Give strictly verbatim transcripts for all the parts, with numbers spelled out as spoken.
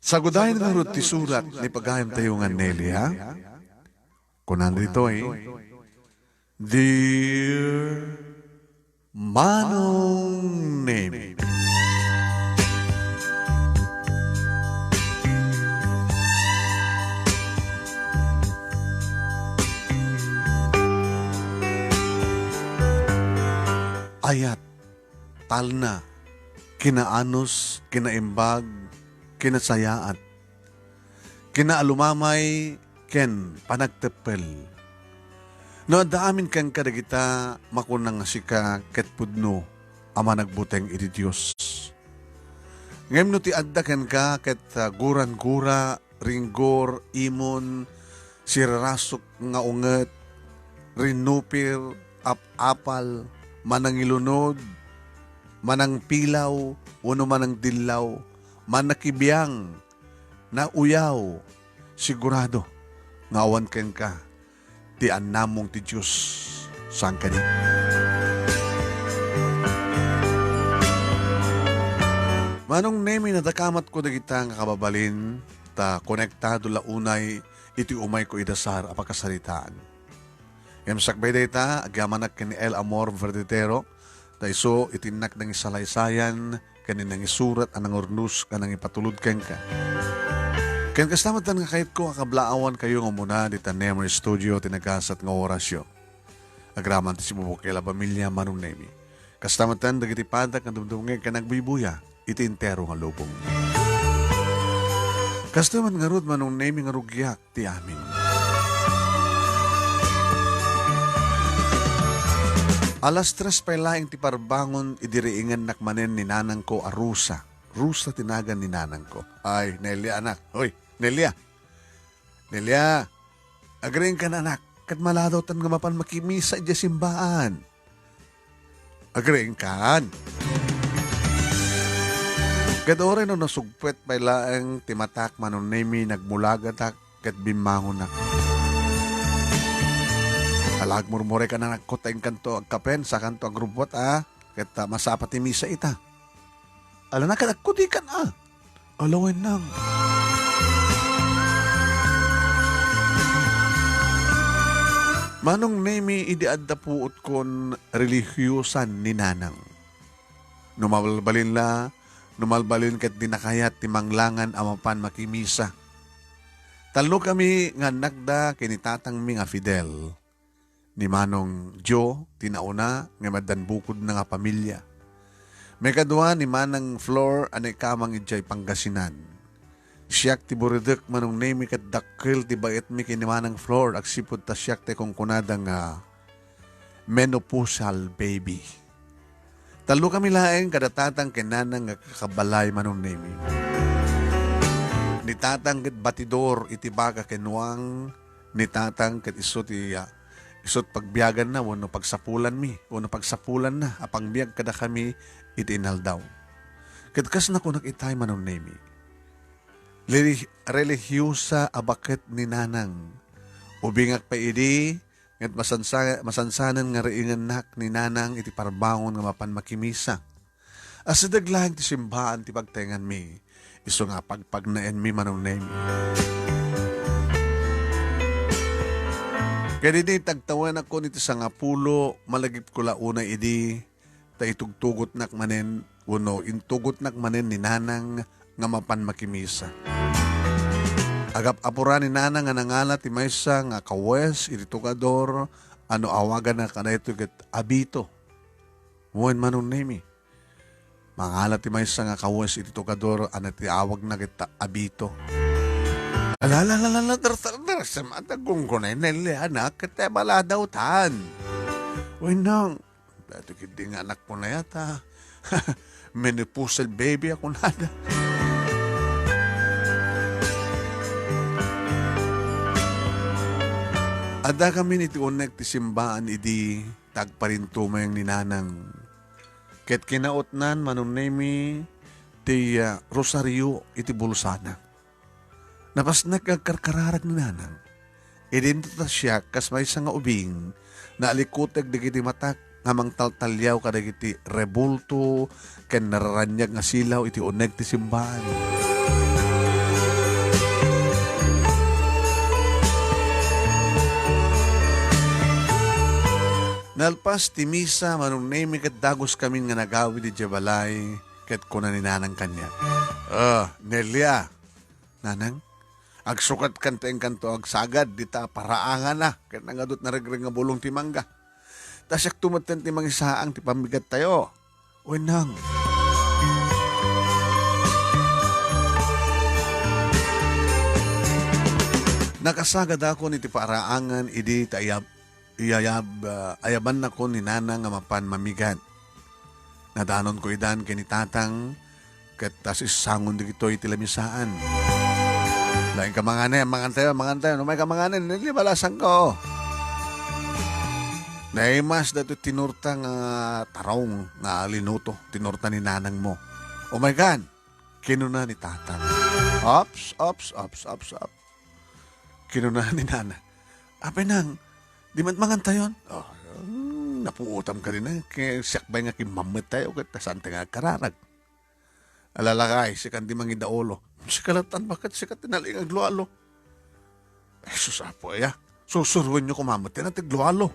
Sagudayen ngarud ti surat ni pagayamtayo nga Nelia. Kunana ditoy, "Dear Manong Nemi." Ayat, talna, kinaanus, kinaimbag, kinasayaat, kinaalumamay, ken panagteppel. No adda amin kenka dagita, makuna nga sika ket pudno a managbuteng iti Dios. Ngem no ti adda kenka ket, ah, gurangura, ringgor, imon, sirarasok nga unget, rinnupir, ap-apal, manangilunod, manangpilaw, wenno manangdillaw, manakibiang, nauyaw, sigurado nga awan kenka ti annamong ti Dios saan kadi. Manong Nemi, nadakamatko dagita nga kababalin, ta konektado la unay iti umayko ida sar a pakasaritaan. Ngem sakbay dayta, agyamanak ken ni El Amor Verdadero, ta isu iti innak nangisalaysayan ken ni nangisurat a nangurnos ken nangipatulod kenka. Ken kasta met nga kayatko a kablaawankayo nga umuna dita Nemer Studio ti nagasat nga orasyo. Agraman ti sibubukel a pamilia, Manong Nemi. Kasta met dagiti padak nga dumdumngeg ken agbuybuya iti entero nga lubong. Kasta met ngarud, Manong Nemi, nga rugiak ti amin. Alas tres pay laeng ti parbangon idi riingennak manen ni nanangko a Rosa. Rosa ti nagan ni nanangko. Ay, Nelia, anak. Hoy, Nelia. Nelia, agriingkan, anak. Ket maladawtan nga mapan makimisa idiay simbaan. Agriingkan. Ket uray no nasugpet pay laeng ti matak, Manong Nemi, nagmulagatak ket bimmangonak. Ala, agmurmurek, anakko, ta inkanto agkapen, sakanto agrubbuat, a, ket, a, masapa ti misa ita. Ala, nakadakko dikan, a. Ala, wenno. Manong Nemi, idi adda puotkon, relihiosan ni nanang. No mabalbalin la, no mabalbalin ket dina kayat ti manglangan a mapan makimisa. Tallo kami nga annakda ken ni tatangmi nga Fidel. Ni Manong Joe ti nauna nga maddan bukodna nga pamilia. Maikadua ni Manang Flor a naikamang idiay Pangasinan. Siak ti buridek, Manong Nemi, ket dakkel ti baetmi ken ni Manang Flor agsipud ta siak ti kunkunada nga menopausal baby. Tallo kami laeng kada tatang ken nanang nga kakabalay, Manong Nemi. Ni tatang ket batidor iti baga ken uwang, ni tatang ket isu ti, ah, isut pagbiaganna wenno pagsapulanmi wenno pagsapulanna a pangbiag kadakami iti inaldaw. Ket kas nakunak itay, Manong Nemi, reli-, relihiosa a baket ni nanang. Ubingak pay idi, ngem masansa-, masansanen nga riingennak ni nanang iti parbangon nga mapan makimisa. Asideg laeng ti simbaan ti pagtaenganmi, isu nga pagpagnaenmi, Manong Nemi. Ket idi tagtawenakon iti sangapulo, malagipko la unay idi, ta itugtugotnak manen, wenno intugotnak manen ni nanang nga mapan makimisa. Agap-apura ni nanang nga nangala ti maysa nga kawes iti tugador a no awaganna kadaytoy ket abito. Wen, Manong Nemi, mangala ti maysa nga kawes iti tugador a natiawagna ket abito. Ala, ala, ala, ala, dar-, dar-, dar-, sema, ta gunggunay, Nelly, anak, ket te baladawtan. Wen, nang, daytoy ketdi nga anakko nayata. Menopausal baby a kunada. Adda kami iti uneg ti simbaan idi ta agparintumeng ni nanang. Ket kinautnan, Manong Nemi, ti, ah, rosario iti bulsana. Napasnek nga agkarkararag ni nanang. Idinto ta siak kas maysa nga ubing, naalikuteg dagiti matak nga mangtaltaliaw kadagiti rebulto ken nararaniag nga silaw iti uneg ti simbaan. Nalpas ti misa, Manong Nemi ket daguskamin nga nagawid idiay balay, ket kuna ni Nanang kaniak, "Ah, Nelia, Nanang, agsukatkan ta inkanto agsagad dita paraangan a ket nangadut naregreg nga bulong ti mangga. Ta siakto metten ti mangisaang ti pammigattayo." Wen, Nang. Nakasagadakon iti paraangan idi ta ayab-, iyayab-, ah, ayabannakon ni Nanang nga mapan mamigat. Nadanonko idan ken ni Tatang, ket ta sissangon dagitoy ti lamisaan. "Laeng ka manganen, mangantayo, mangantayo. Umay ka manganen, nalibalasangko." Naimas daytoy tinurta nga tarong nga linuto, tinurta ni nanangmo. "Umay kan," kinuna ni Tatang. "Ops, ops, ops, ops, ops." Kinuna ni Nana, "Apay nang, di met mangantayon?" "Oh, napuotam ka din, eh. Kaya siak bay nga kimmammet tayo, ket ta saan tayo nga agkararag?" "Ala lakay, sikan di mangidaulo." "Sika latan, baket sika ti nalaing aglualo." "Eh, sus, apo aya. Susuruenyo koma met ti aglualo."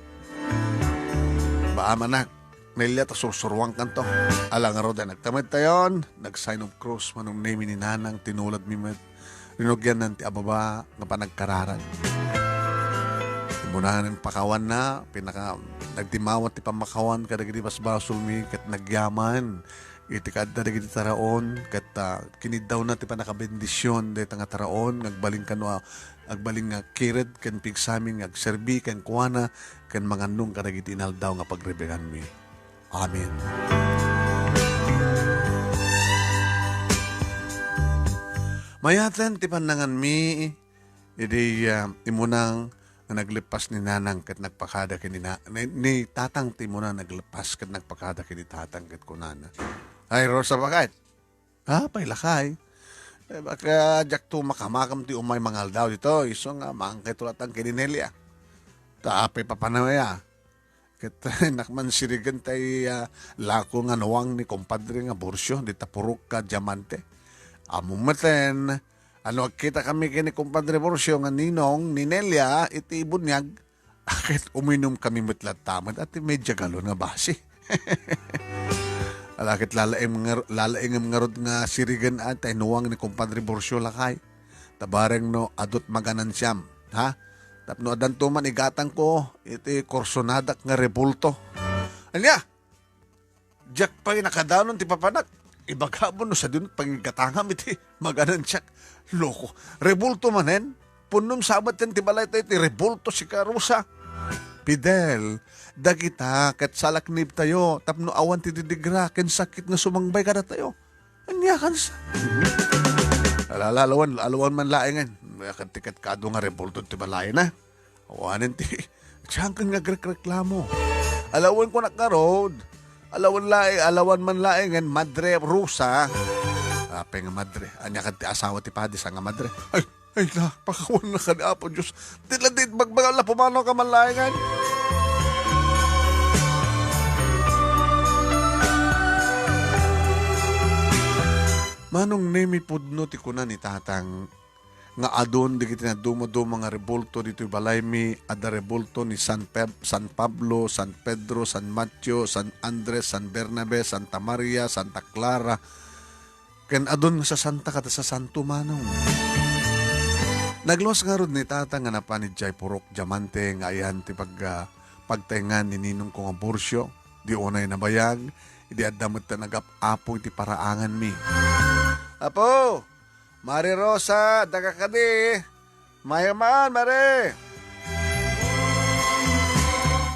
"Ba, manak, Nelia, ta sursuruankanto." Ala ngaruden, agtamed tayon, nag-sign of cross, Manong Nemi ni Nanang, tinuladmi met. Rinugiannan ti ababa nga panagkararag. Imunanen pakawanna, pinaka-, nagdimawat ti pammakawan kadagiti basbasolmi, ket nagyaman iti kaadda dagiti taraon, ket, ah, kiniddawna ti pannakabendision dayta nga taraon nga agbalin kano a, agbalin nga kired ken pigsami nga agserbi kenkuana ken mangannong kadagiti inaldaw nga pagribiganmi. Amen. Mayaten ti pannanganmi idi, ah, imunang nga nagleppas ni Nanang ket nagpakada ken ni na-, ni, ni Tatang ti imunang nagleppas ket nagpakada ken ni Tatang ket kunana, "Ay, Rosa, baket? Apay lakay? Eh, baka diakto makamakam ti umay mangaldaw ditoy, isu nga maangkayto latta ken ni Nelia. Ta apay papanawaya? Ket, nak man sirigen tay, ah, lako nga nuang ni kumpadre nga Borcio, dita purok ka diamante. Ammom metten, ano agkita kami ken ni kumpadre Borcio nga ninong ni Nelia iti buniag, ket uminum kami met latta met iti media galon nga basi." "Ala ket lalaem ngar-, lalaengem ngarud nga sirigen a tay nuang ni kumpadre Borcio lakay. Ta bareng no adut maganansiam, ha? Tapno addanto man igatangko iti kursonadak nga rebulto." "Ania? Diak pay nakadanon ti papanak. Ibagam no sadino pangigatangam iti maganansiak. Loko. Rebulto manen? Punnom sa metten ti balaytayo iti rebulto, sika Rosa." "Fidel, dagita ket salaknibtayo tapno awan ti didigra ken sakit nga sumangbay kadatayo." Ania kansa? Ala, ala, alawan, alawan man laengen. Ket ti ket kadu nga rebulto ti balayna. Awanen ti, siangken nga agrekreklamo. Alawan ko ngarud. Alawan laeng, alawan man laengen, Madre Rosa. Apay nga madre? Ania ket ti asawa ti padi, saan nga madre? Ay, ay na, pakawan na kadi Apo Dios. Di la di, bagbaga la pumanaw ka man laengen. Manong Nemi, pudno ti kuna ni Tatang nga adun dagiti nadumaduma nga rebulto ditoy balaymi. Adda rebulto ni San Peb-, San Pablo, San Pedro, San Mateo, San Andres, San Bernabe, Santa Maria, Santa Clara, ken adun nga sasanta kada sasanto, manong. Nagluas ngarud ni Tata nga napan idiay purok diamante nga ayan ti pag-, ah, pagtaengan ni ninongko nga Borcio. Di unay nabayag, idi adda met ti nagap-apo iti paraanganmi. Apo! Mare Rosa, adda ka kadi? Mayaman, mare!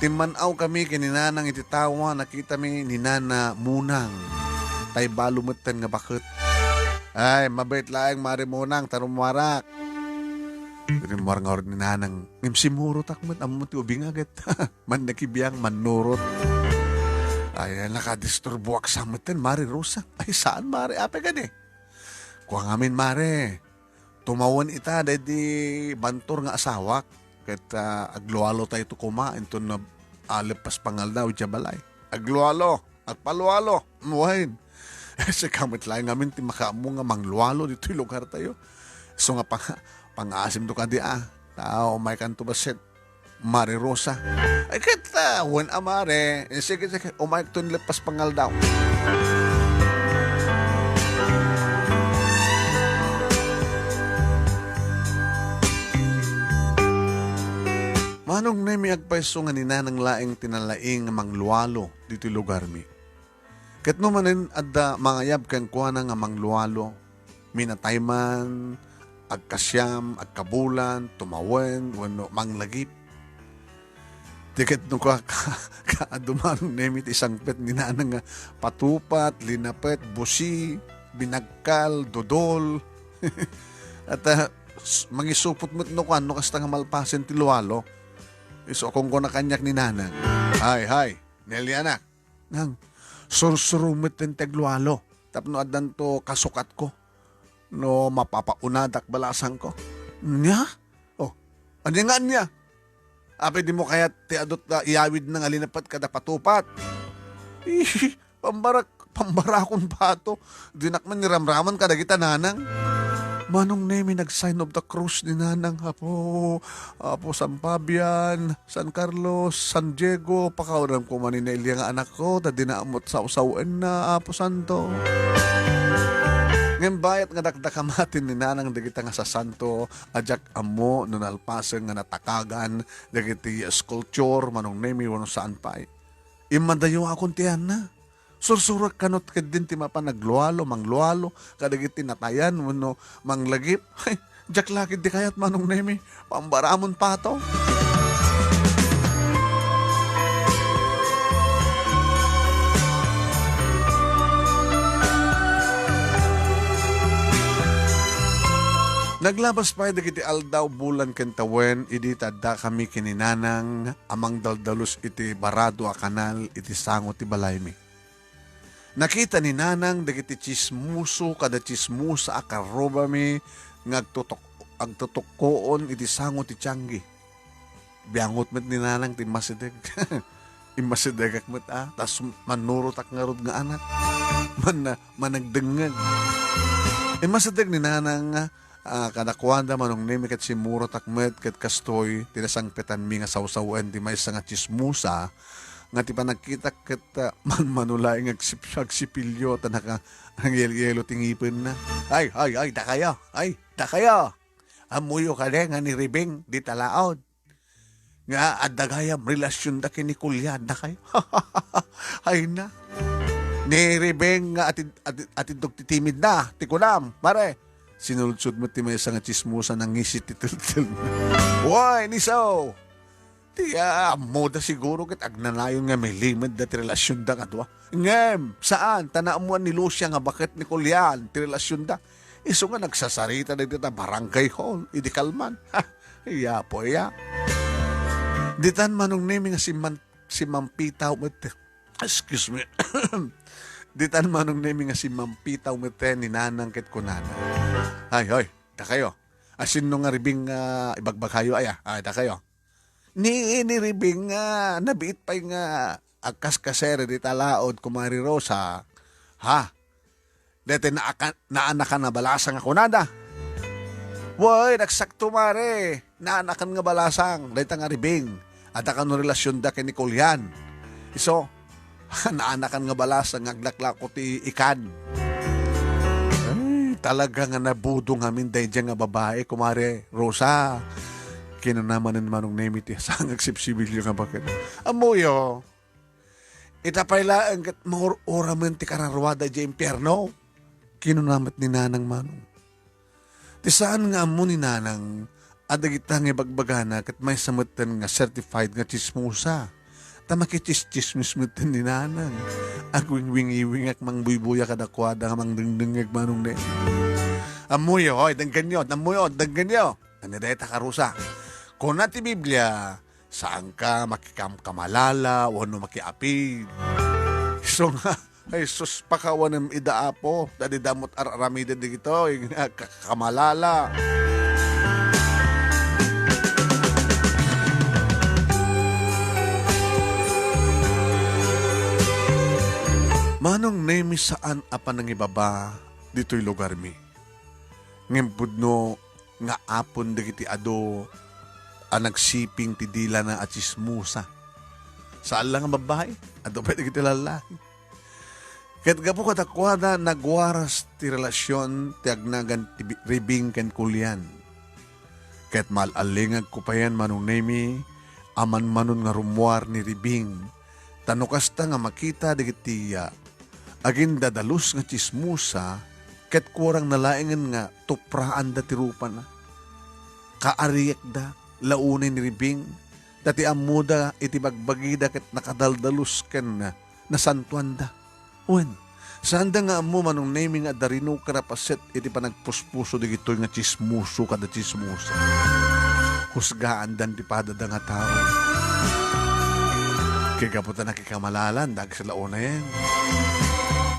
Timman-aw kami ken ni Nanang iti tawa, nakitami ni Nana Munang. Tay balo metten nga baket. Ay, mabait laeng, Mare Munang, ta rummuarak. Rummuar ngarud ni Nanang. Ngem simmurotak met, ammom ti ubing a ket. Mannakibiang, mannurot. Ay, nakadisturboak sa metten, Mare Rosa. Ay, saan, Mare? Apay kadi? Kua ngamin, Mare. Tumawen ita daydi bantor nga asawak. Ket, ah, aglualo tayo to koma, inton na, ah, leppas pangaldaw idiay balay. Aglualo, agpalualo, wen. Sika met laeng ngamin ti makaammo nga manglualo ditoy lugar tayo. Isu nga pang-, pangaasim to kadi, ah. Ta, umay kanto bassit. Mare Rosa. Ay, ket, ah, wen a, Mare. Eh, sige, sige, umayek ton leppas pangaldaw. Manong Nemi, agpayso nga ni Nanang laeng ti nalaing nga manglualo ditoy lugarmi. Ket no manen adda mangayab kenkuana nga manglualo, minatay man, agkasiam, agkabulan, tumawen, wenno manglagip. Ti ket no ka, ka, ka adu Manong Nemi ti sangpet ni Nanang nga patupat, linapet, busi, binagkal, dodol. At, ah, s-, mangisupot met no kuan, no kasta nga malpasen ti lualo. Isu a kunkuna kaniak ni Nanang, "Hay, hay, Nelly anak." Nang, sursuro met ti aglualo tapno addanto kasukatko no mapapaunadak balasangko. Nia? Oh, ania nga ania? Apay dimo kayat ti adut ta iyawidna nga linapet kada patupat? Ihi, pambarak, pambarakon pato. Dinak man ni ramraman kadagita Nanang. Manong Nemi, nag-sign of the cross ni Nanang, Apo, Apo San Fabian, San Carlos, San Diego, pakawanam koma ni Nelia nga anakko, ta dina met sawsawenna, Apo Santo. Ngem bayat nga dakdakamaten ni Nanang dagita nga sasanto, a diak ammo no nalpasen nga natakagan dagiti sculpture, Manong Nemi, wenno saan pay. Immadayoakon ti anna. Sursurek kano ketdin ti mapan aglualo, manglualo kadagiti natayan wenno manglagip. Ay, diak la ketdi kayat, Manong Nemi. Pambaramon pato. Naglabas pay dagiti aldaw, bulan ken tawen idi ta addakami ken ni Nanang a mangdaldalus iti barado a kanal iti sango ti balaymi. Nakita ni Nanang dagiti tsismoso kada tsismosa a karrubami nga agtutok-, agtutukkoon iti sango ti tianggi. Biangot met ni Nanang ti immasideg. Immasidegak met, a, tas mannurotak ngarud nga anak. Man-, managdengngeg. Immasideg ni Nanang, a, kadakuada, Manong Nemi, ket simmurotak met ket kastoy ti nasangpetanmi nga sawsawen ti maysa nga tsismosa nga ti panagkitak ket, a, manmano laeng agsip-, agsipilyo ta naka-, nangyel-yelo ti ngipenna. Ay, ay, ay, dakayo! Ay, dakayo! Ammoyo kadi nga ni Ribing dita laod nga adda gayam relasionda ken ni Kulian, dakayo? Ay na. Ni Ribing nga atid-, atid-, atiddog ti timidna, ti kunam, mare. Sinulsod met ti maysa nga tsismosa, nangisit ti teltel. Way, ni so! Ti, a, ammoda siguro ket agnanayon nga malimed da ti relasionda nga dua. Ngem, saan, ta naammoan ni Lucia nga baket ni Kulian ti relasionda. Isu nga nagsasarita dagita barangay hall idi kalman. Ha, iya po, iya. Ditan, Manong Nemi, nga simman-, simmampitaw met. Excuse me. Ditan, Manong Nemi, nga simmampitaw met ni Nanang ket kunana, "Ay, hoy, dakayo. Asinno nga Ribing nga ibagbagayo aya? Ay, dakayo." Ni, ni Ribing nga nabiit pay nga agkaskasere dita laod, Kumare Rosa. Ha? Daytoy naaka-, naanakan nga balasang a kunada. Wen, agsakto, mare. Naanakan nga balasang dayta nga Ribing. Adda kano relasionda ken ni Kulian. Isu, naanakan nga balasang nga aglaklako ti ikan. Ay, talaga nga nabudong amin daydiay nga babai, Kumare Rosa. Kinuna manen Manong Nemi ti sangag sipsibilyo nga baket. Ammoyo, ita pay laeng ket maur-uramen ti kararuada idiay impierno. Kinuna met ni Nanang Manong. Ti saan nga ammo ni Nanang a dagita nga ibagbagana ket maysa metten nga certified nga tsismosa. Ta makitsistsismis metten ni Nanang. Agwingwingiwingak, mangbuybuya kadakuada nga mangdengdengngeg, Manong Neng. Ammoyo, hoy, denggenyo, ammoyo, denggenyo. Ania dayta, Karusa? Kuna ti Biblia, saanka makikamkamalala wenno makiapid. Isu nga, ay sus, pakawanem ida, Apo, ta dida met ar-aramiden dagitoy nga kakamalala. Manong Nemi, saan a panangibaba ditoy lugarmi. Ngem pudno nga apon dagiti adu a nagsiping ti dilana a tsismosa. Saan la nga babbai, adu pay dagiti lallaki. Ket gapu kadakuada, nagwaras ti relasion ti agnagan ti bi-, Ribing ken Kulian. Ket maal-allingagko payen, Manong Nemi, a manmanon nga rummuar ni Ribing, ta no kasta nga makita dagiti, ah, agindadalus nga tsismosa, ket kurangna laengen nga tupraanda ti rupana. Kaariekda, la unay ni Ribing, ta ti ammoda iti bagbagida ket nakadaldalus ken nasantoanda. Wen, saanda nga ammo, Manong Nemi, nga adda rinoken a paset iti panagpuspuso dagitoy nga tsismoso kada tsismosa. Husgaandan ti padada nga tao. Ket gapu ta nakikamalalan, dagsa la unayen.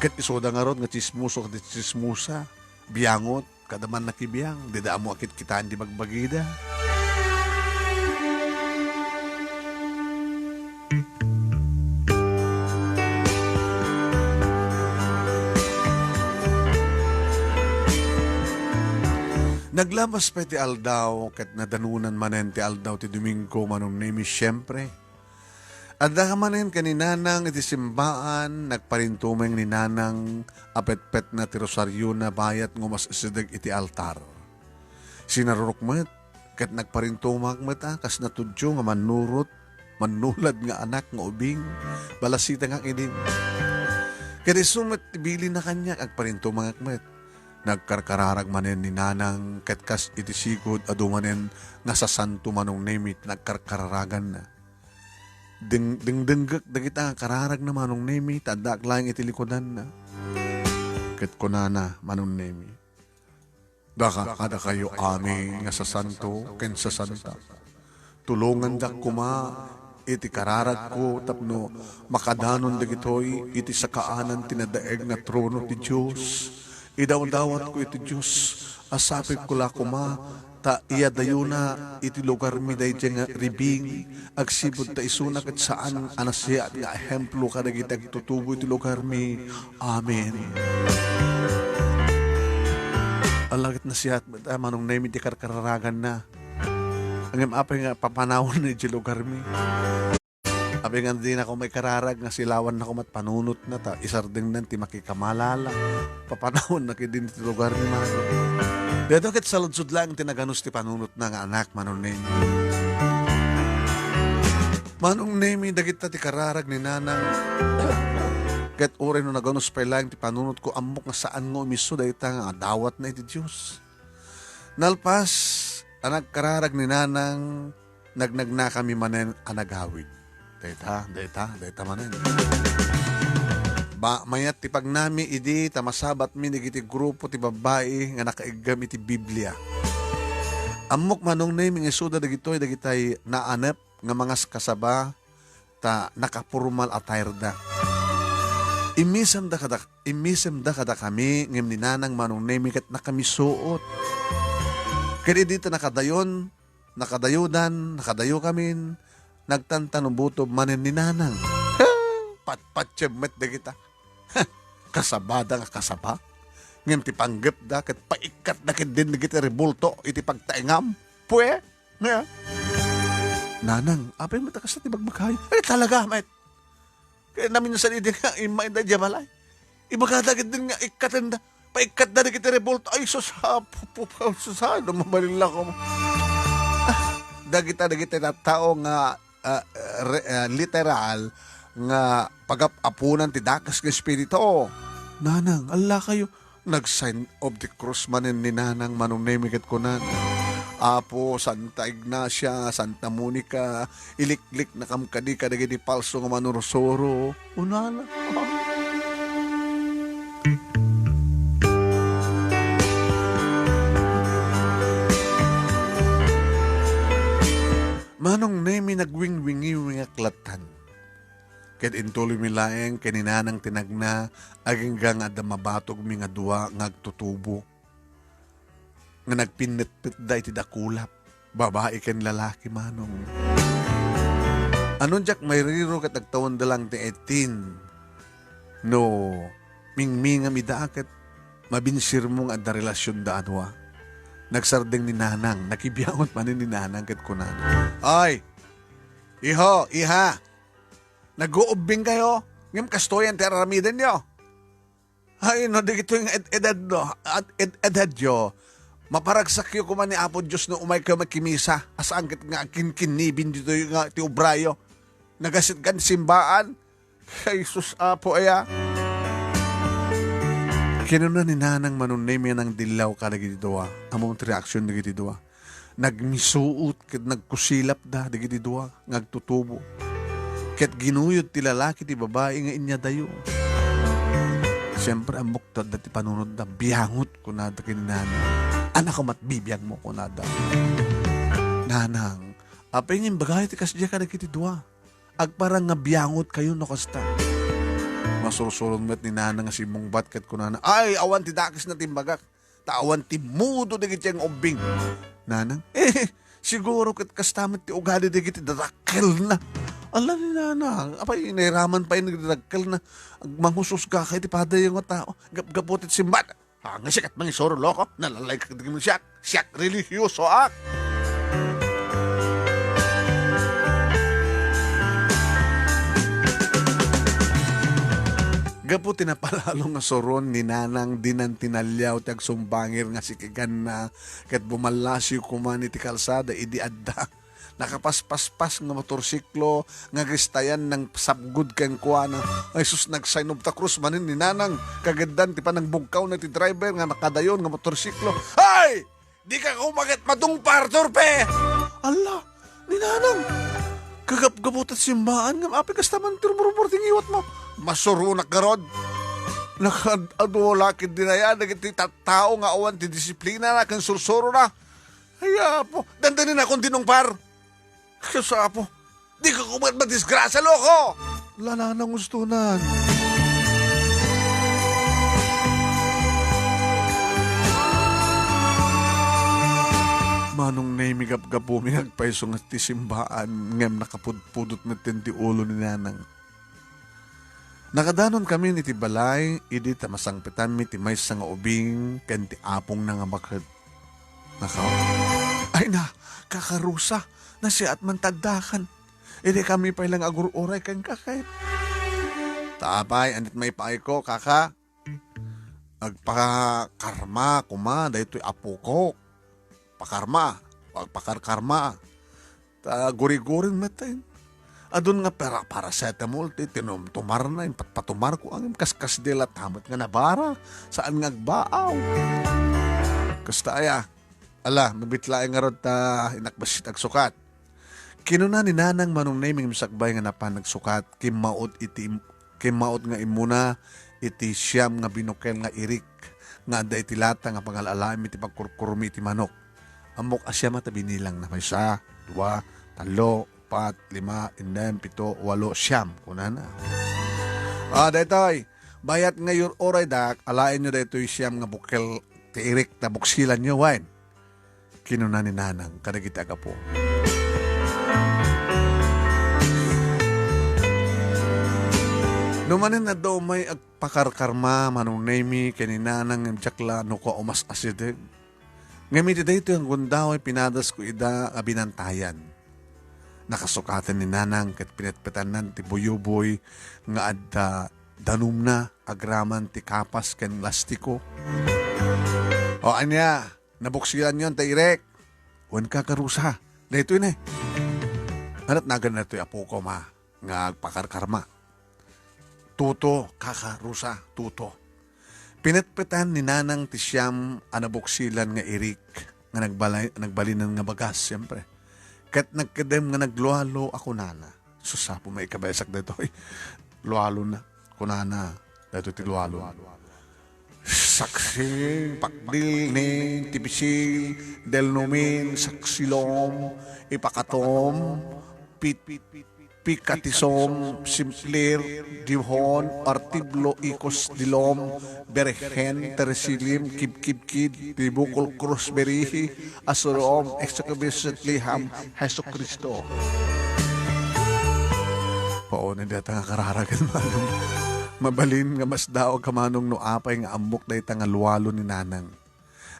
Ket isuda ngarud nga tsismoso kada tsismosa. Biangot, kada man nakibiang, dida ammo a kitkitaen ti bagbagida. Naglabas pay ti aldaw, ket nadanunan manen ti aldaw ti Domingo, Manong Nemi, siempre. Adda manen ken ni Nanang iti simbaan, nagparintumeng ni Nanang a petpetna ti rosariona bayat nga umas-isideg iti altar. Sinarurok met, ket nagparintumangak met a kas natudyo nga mannurot, mannulad nga anak nga ubing, balasitengak idi. Ket isu met ti bilinna kaniak, agparintumangak met. Nagkarkararag manen ni Nanang, ket kas iti sigud, adu manen nga sasanto, Manong Nemi, ti nagkarkararaganna. Deng-, dengdenggek dagita nga kararagna, Manong Nemi, ta addaak laeng iti likudanna. Ket kunana, Manong Nemi, "Daka kadakayo amin nga sasanto ken sasanta. Tulongandak koma iti kararagko tapno makadanon dagitoy iti sakaanan ti nadaeg nga trono ti Dios. Idawdawatko iti Dios a sapitko la koma ta iyadayona iti lugarmi daydiay nga Ribing, agsipud ta isuna ket saan a nasayaat nga ehemplo kadagiti agtutubo iti lugarmi. Amen." Ala ket nasayaat met a Manong Nemi ti karkararaganna. Ngem apay nga papanawonna idiay lugarmi? Apay nga dinako maikararag nga silawanna koma ti panunotna ta isardengnan ti makikamalala. Papanawonna ketdin ti lugarmi, Manong. Daytoy ket saludsod laeng ti naganus ti panunotna nga anak, Manong Nemi. Manong Nemi, dagita ti kararag ni Nanang. Ket uray no naganus pay laeng ti panunotko, ammok nga saan nga umisu dayta nga adawatna iti Dios. Nalpas a nagkararag ni Nanang, nagnagnakami manen a nagawid. Dayta, dayta, dayta manen. Ba, mayat ti pagnami idi ta masabatmi dagiti grupo ti babbai nga nakaiggam iti Biblia. Ammok, Manong Nemi, nga isuda dagitoy dagitay naanep nga mangaskasaba ta nakapormal a tireda. Immisemda kada-, immisemda kadakami ngem ni Nanang, Manong Nemi, ket nakamisuot. Ket idi ta nakadayon, nakadayodan, nakadayokamin, nagtantanubotob manen ni Nanang. Patpatiem met dagita. Kasabada nga kasaba. Ngem ti panggepda ket paikkatda ketdin dagiti rebulto iti pagtaengam. Pue, nga, "Nanang, apay met a kasta ti bagbagayo?" "Ay, talaga met." Kaya naminsan idi nga immaida idiay balay. Ibagada ketdin nga ikkatenda. Paikkatda dagiti rebulto. Ay, sus, ha, pu-, pu-, pu-, sus, ha, no mabalin la ko. Ah, dagita, dagiti tattao nga, ah, re-, ah, literal nga pagap-apunan ti dakes nga espiritu. "Nanang, ala kayo." Nag-sign of the cross manen ni Nanang, Manong Nemi, ket kunana, "Apo, Santa Ignacia, Santa Monica, ilikliknakam kadi kadagiti palso nga manursuro." Kunana. Manong Nemi, nagwingwingiwingak lattan. Ket intuloymi laeng ken ni Nanang ti nagna, agingga nga adda mabatogmi nga dua nga agtutubo nga nagpinnetpetda iti dakulap, babai ken lalaki, Manong. Ano diak mairiro ket agtawenda lang ti eighteen no mingmingam ida ket mabinsirmo nga adda relasionda a dua. Nagsardeng ni Nanang, nakibiangot manen ni Nanang ket kunana, "Ay, iho, iha, naguubbing kayo, ngem kastoyen ti aramidenyo. Ay, no, dagitoy nga ed-, edad, no, at ed-, edadyo, maparagsakyo koma ni Apo Dios no umay kayo makimisa, a saan ket nga agkinkinnibin ditoy nga ti obrayo. Nagasitgan ti simbaan." Ay, sus, Apo, aya. Kinuna ni Nanang Manong Nemi a nangdillaw kadagiti dua. Ammom ti reaksion dagiti dua. Nagmisuot ket nagkusilapda dagiti dua nga agtutubo. Ket ginuyod ti lalaki ti babai nga inyadayo. Siempre, ammok ti adda ti panunotda. "Biangot," kunada ken ni Nanang. "Anakko met bibiangmo," kunada. "Nanang, apay nga imbagayo ti kasdiay kadagiti dua? Agparang nga biangot kayo no kasta." Masursuron met ni Nanang nga simmungbat ket kunana, "Ay, awan ti dakesna ti imbagak. Ta awan ti mudo dagiti nga ubbing." Nanang, "Eh, siguro ket kasta met ti ugali dagiti dadakkelna." Ala ni Nanang, apay, nairaman pay nga dadakkelna. Manghususga kay ti padayo nga tao. Gapgapu ti simbat. Angay siak ket mangisuro, loko. Nalalayka kadagiti siak. Siak, relihiyosoak. Gapu ti napalalo nga suron ni Nanang, dinan tinaliaw ti agsumbangir nga sikiganna, ket bumallasiw koma iti kalsada idi adda nakapaspaspas nga motorsiklo nga agristayan nangsapgud kenkuana. Ay sus, nagsaynub ta krus manen ni Nanang, kageddan ti panangbugkawna ti driver nga nakadayon nga motorsiklo. Ay! Dika koma ket matungpar, turpe! Alla, ni Nanang! Kagapgapu ti simbaan ngem apay kasta man ti rumrumor ti ngiwatmo? Masuronak garud! Nakaad-adu la ket dinaya dagiti tattao nga awan ti disiplinana ken sursurona. Ay, Apo, dandaninakon tinungpar. Sus, Apo, dika koma ket madisgrasia, loko! Ala ni Nanang, ustonan. Manong Nemi, gapgapumi nga agpayso nga ti simbaan, ngem nakapudpudot metten ti ulo ni Nanang. Nakadanonkami iti balay, idi ta masangpetanmi ti maysa nga ubing ken ti apongna nga baket. Naka-, ay na, Kaka Rosa, nasiat man ti addakan. Idi kami pay la nga agur-uray kenka ket. Ta apay, ania't maipaayko, Kaka? Agpakarma koma daytoy apoko. Pakarma, agpakarkarma. Ta guriguring met tayo. Adun nga para-, paracetamol ti tinumtumarna, impatpatumarko, ngem kaskasdi latta met nga nabara, saan nga agbaaw. Kasta aya, ala, mabit laeng ngarud ta inakbassit agsukat. Kinuna ni Nanang Manong Nemi nga sakbay nga napan nagsukat, kimmaot iti im-, kimmaot nga immuna iti siam nga binukel nga irik nga adda iti lata nga pangal-alaem iti pagkurkurmi iti manok. Ammok a siam a ta binilangna, maysa, dua, tallo, upat, lima, innem, pito, walo, siam, kunana. Ah, daytoy, bayat nga iyur-uraydak, alaenyo daytoy siam nga bukel ti irik ta buksilanyo, wen. Kinuna ni Nanang kadagiti agapu. No manen adda umay agpakarkarma, Manong Nemi, ken ni Nanang, ngem diak la no kua umas-asideg. Ngem iti daytoy nga gundaway, pinadasko ida nga binantayan. Nakasukaten ni Nanang ket pinetpetanna ti buybuy nga adda danumna agraman ti kapas ken lastiko. O ania, nabuksilanyon ti irik? Wen, Kaka Rosa. Daytoy ne. Ania't naganna daytoy, apoko, ma, nga agpakarkarma? Tuto, Kaka Rosa, tuto. Pinetpetan ni Nanang ti siam a nabuksilan nga irik nga nagbalay-, nagbalinen nga bagas, siempre. Ket nagkedem nga naglualo a kunana, "Sus, Apo, maikabessak daytoy." Lualona, kunana, daytoy ti lualo. Saksing, pakdil, ning, tipisil, delnumin, saksilom, ipakatom, pit-, pikatisom, simplir, dihon, artiblo, ikos, dilom, berhen, teresilim, kibkibkid, tibukol, krus, berihi, asurom, eksekubis, liham, Jesu-Cristo. Paonen dayta nga kararagan, manong. Mabalin nga masdaawak, manong, no apay nga ammok dayta nga lualo ni Nanang.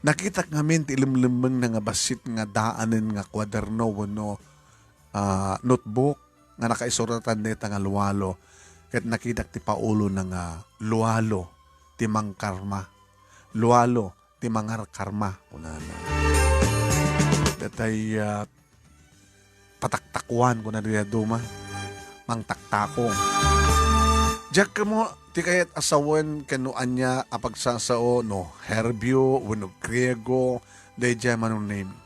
Nakitak ngamin ti ilemlemmengna nga bassit nga daanen nga kuaderno wenno, ah, notebook nga nakaisuratan dayta nga lualo, ket nakitak ti paulona nga lualo ti mangkarma, lualo ti mangarkarma, kunana. Datay, ah, pataktakuan, kuna dayta duma. Mangtaktako. Diak kamo ti kayat a sawen ken no ania a pagsasao, no Herbio wenno Griego, daydiay Manong Nemi.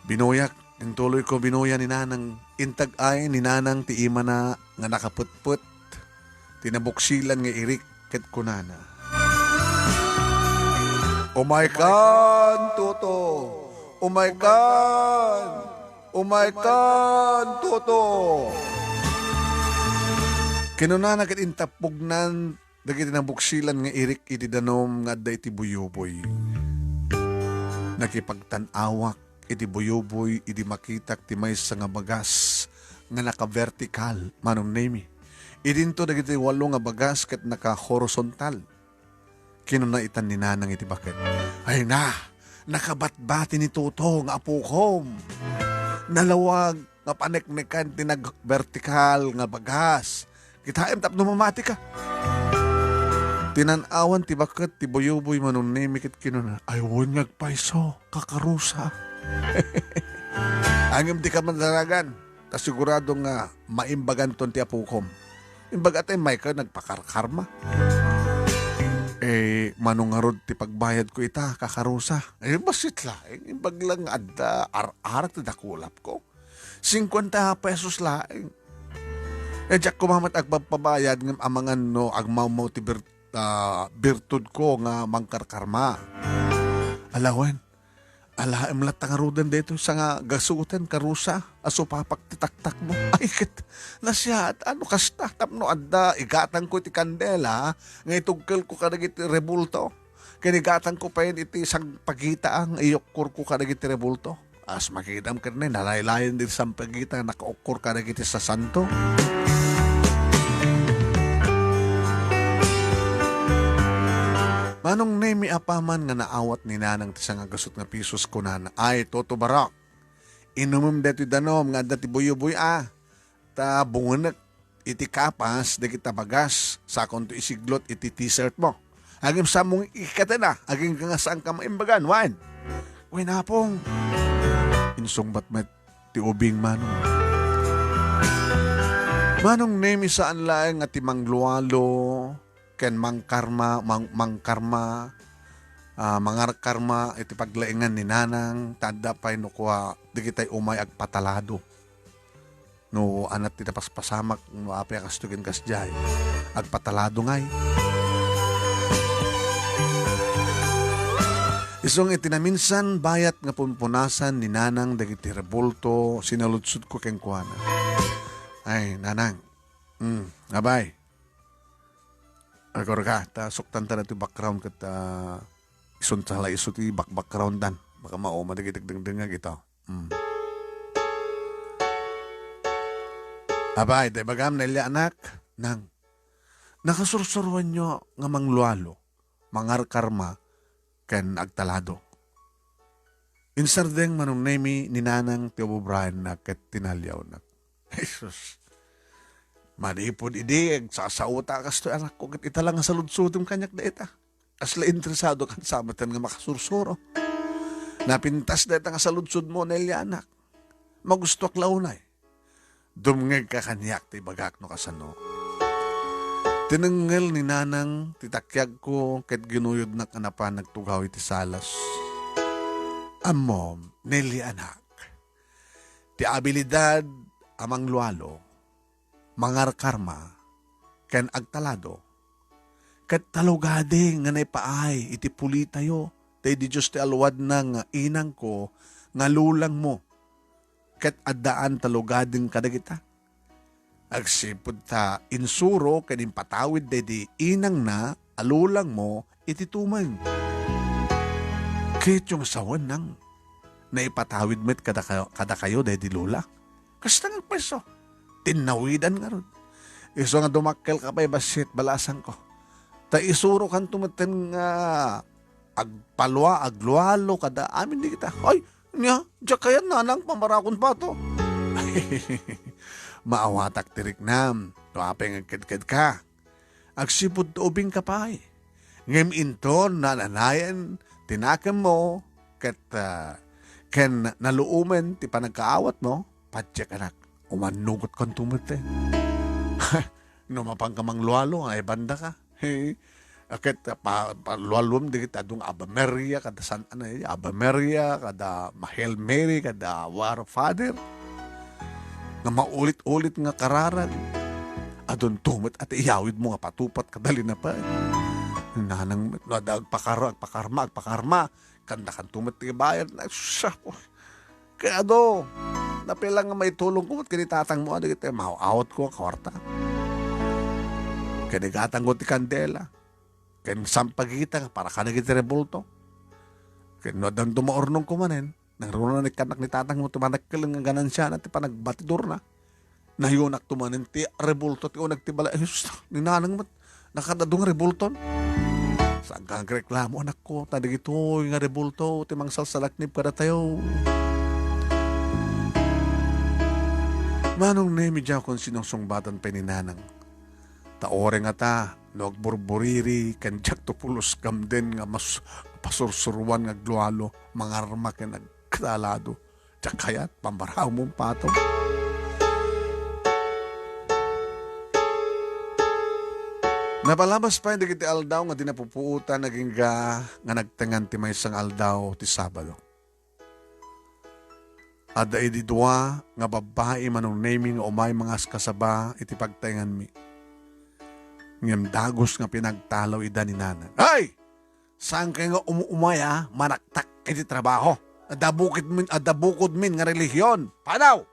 Binuyak, intuloyko binuya ni Nanang. Intag-ay ni Nanang ti imana nga nakapetpet ti nabuksilan nga irik ket kunana, "Umaykan, Toto! Umaykan! Umaykan, Toto!" Kinunana ket intappognan dagiti nabuksilan nga irik iti danum nga adda iti buyuboy. Nakipagtan-awak iti buyuboy idi makitak ti maysa nga bagas nga nakavertikal, Manong Nemi. Idinto dagiti walo nga bagas ket nakahorisontal. Kinuna itan ni Nanang iti baket, "Ay na, nakabatbati ni Toto nga apukom. Nalawag nga paneknekan ti nagvertikal nga bagas. Kitaem tapno mamatika." Tinan-awan ti baket ti buyuboy, Manong Nemi, ket kinuna, "Ay, wen nga agpayso, kakarusa." Ngem dika madaragan, ta sigurado nga maimbaganton ti apukom. Imbaga ti Michael nagpakarkarma. Eh, mano ngarud ti pagbayadko ita, kakarusa? Eh, bassit laeng. Imbag lang nga adda ar-arak ti dakulapko. Singkuenta pesos laeng. Eh, diak koma met agpagpabayad ngem amangan no agmawmaw ti bir-, ah, birtudko nga mangkarkarma. Alawen, alaem latta ngaruden daytoy sanga gasuten, karusa, a supapak ti taktakmo. Ay, ket, nasiaat, ano kasta, tapno adda, igatangko iti kandela, nga itugkelko kadagiti rebulto. Ken igatangko payen iti sagpagita nga iyukkorko kadagiti rebulto. As makitam ket ni, nalaylayen ti sampagita nga nakaukkor kadagiti sasanto. Manong Nemi, apaman nga naawat ni Nanang ti sangagasut nga pisos, kunana, "Ay, Toto Barok, inumem daytoy danum nga adda ti buyuboy a, ta bungenek iti kapas dagita bagas, sakonto isiglot iti t-shirt mo. Ngem saan mo nga ikkatena, agingga nga saanka maimbagan, wen?" "Wen, Apong," insungbat met ti ubing, Manong. Manong Nemi, saan laeng nga ti manglualo ken mangkarma, mang-, mangkarma, ah, mangarkarma iti paglaengan ni Nanang, ta adda pay no kua, dagitay umay agpatalado. No anat ti napaspasamak, no apay a kastoy ken kasdiay, agpatalado ngay. Isung iti naminsan, bayat nga punpunasan ni Nanang dagiti rebulto, sinaludsodko kenkuana. Ay, Nanang. Mm, abay. Agurga, ta suktanta datoy background ket, ah, isunta la isu ti bak-, background dan. Baka mauma dagiti agdengdengngeg ito. Mm. Abay, ta ibagam, Nelia anak, Nang, nakasursuroanyo nga manglualo, mangarkarma, ken agtalado. Insardeng Manong Nemi ni Nanang ti ububraenna ket tinaliawna. Jesus. Manipud idi, agsasauta kastoy anakko, ket ita la nga saludsodem kaniak dayta. Kasla interesado kan sa met nga makasursuro. Napintas dayta nga saludsodmo, Nelia anak. Magustuak la unay. Dumngegka kaniak ta ibagak no kasano. Tinengngel ni Nanang ti takiagko ket ginuyodnak a napan nagtugaw iti salas. Ammom, Nelia anak, ti abilidad a manglualo, mangarkarma, ken agtalado, ket talugadi nga naipaay iti pulitayo daydi Dios ti aluadna nga inangko nga lulangmo, ket addaan talugaden kadagita. Agsipud ta insuro ken impatawid daydi inangna a lulangmo iti tumeng. Kayatyo nga sawen, Nang, naipatawid met kadaka-, kadakayo daydi lula? Kasta nga pweso, tinnawidan ngarud. Isu nga dumakkelka pay bassit, balasangko. Ta isurokanto metten nga agpalua, aglualo, kada amin dagita. Ay, nia, diak kayat, nanang, pambarakon pato. Maawatak ti riknam, no apay nga agkedkedka. Agsipud ta ubingka pay. Ngem inton nananayen ti nakemmo ket, ah, ken naluomen ti panagkaawatmo, patiek, anak, umannugotkanto met. No mapanka manglualo, ay bandaka. He, ket, ah, pa-, palualuem dagiti adun nga Ave Maria, kada San, ano, eh, Ave Maria, kada Hail Mary, kada Our Father. Nga maulit-ulit nga kararag. Adunto met a ti iyawidmo nga patupat kada linapan. Nanang met, no adda agpakar-, agpakarma, agpakarma. Kandakanto met ti bayad. Ay, sus, apo. Kaya adu, napay lang nga maitulongko met ken ni tatangmo, adu, iti maaw-awatko a kuarta. Ken igatangko ti kandela. Ken sampagita nga para kadagiti rebulto. Ken no addanto maurnongko manen, nangruna ikkannak ni tatangmo ti manakkel nga ganansiana ti panagbatidorna. Nayonakto manen ti rebulto ti uneg ti balay. Ay, sus, ni nanang met, nakadadu nga rebulton. Saan ka agreklamo, anakko, ta dagitoy nga rebulto ti mangsalsalaknib kadatayo. Manong Nemi, diakon sinungsungbatan pay ni nanang. Ta uray ngata, no agburburiri, ken diakto pulos gamden nga mas pasursuruan nga aglualo, mangarma ken agtalado. Diak kayat, pambarakon pato. Napalabas pay dagiti aldaw nga di napupuotan, agingga nga nagtengan ti maysa nga aldaw ti Sabado. Adda idi dua nga babbai, Manong Nemi, nga umay mangaskasaba iti pagtaenganmi. Ngem dagus nga pinagtalaw ida ni nanang. Ay! Saan kay nga um-, umay a manaktak iti trabaho? Adda bukidmin, adda bukodmin nga relihion. Panaw!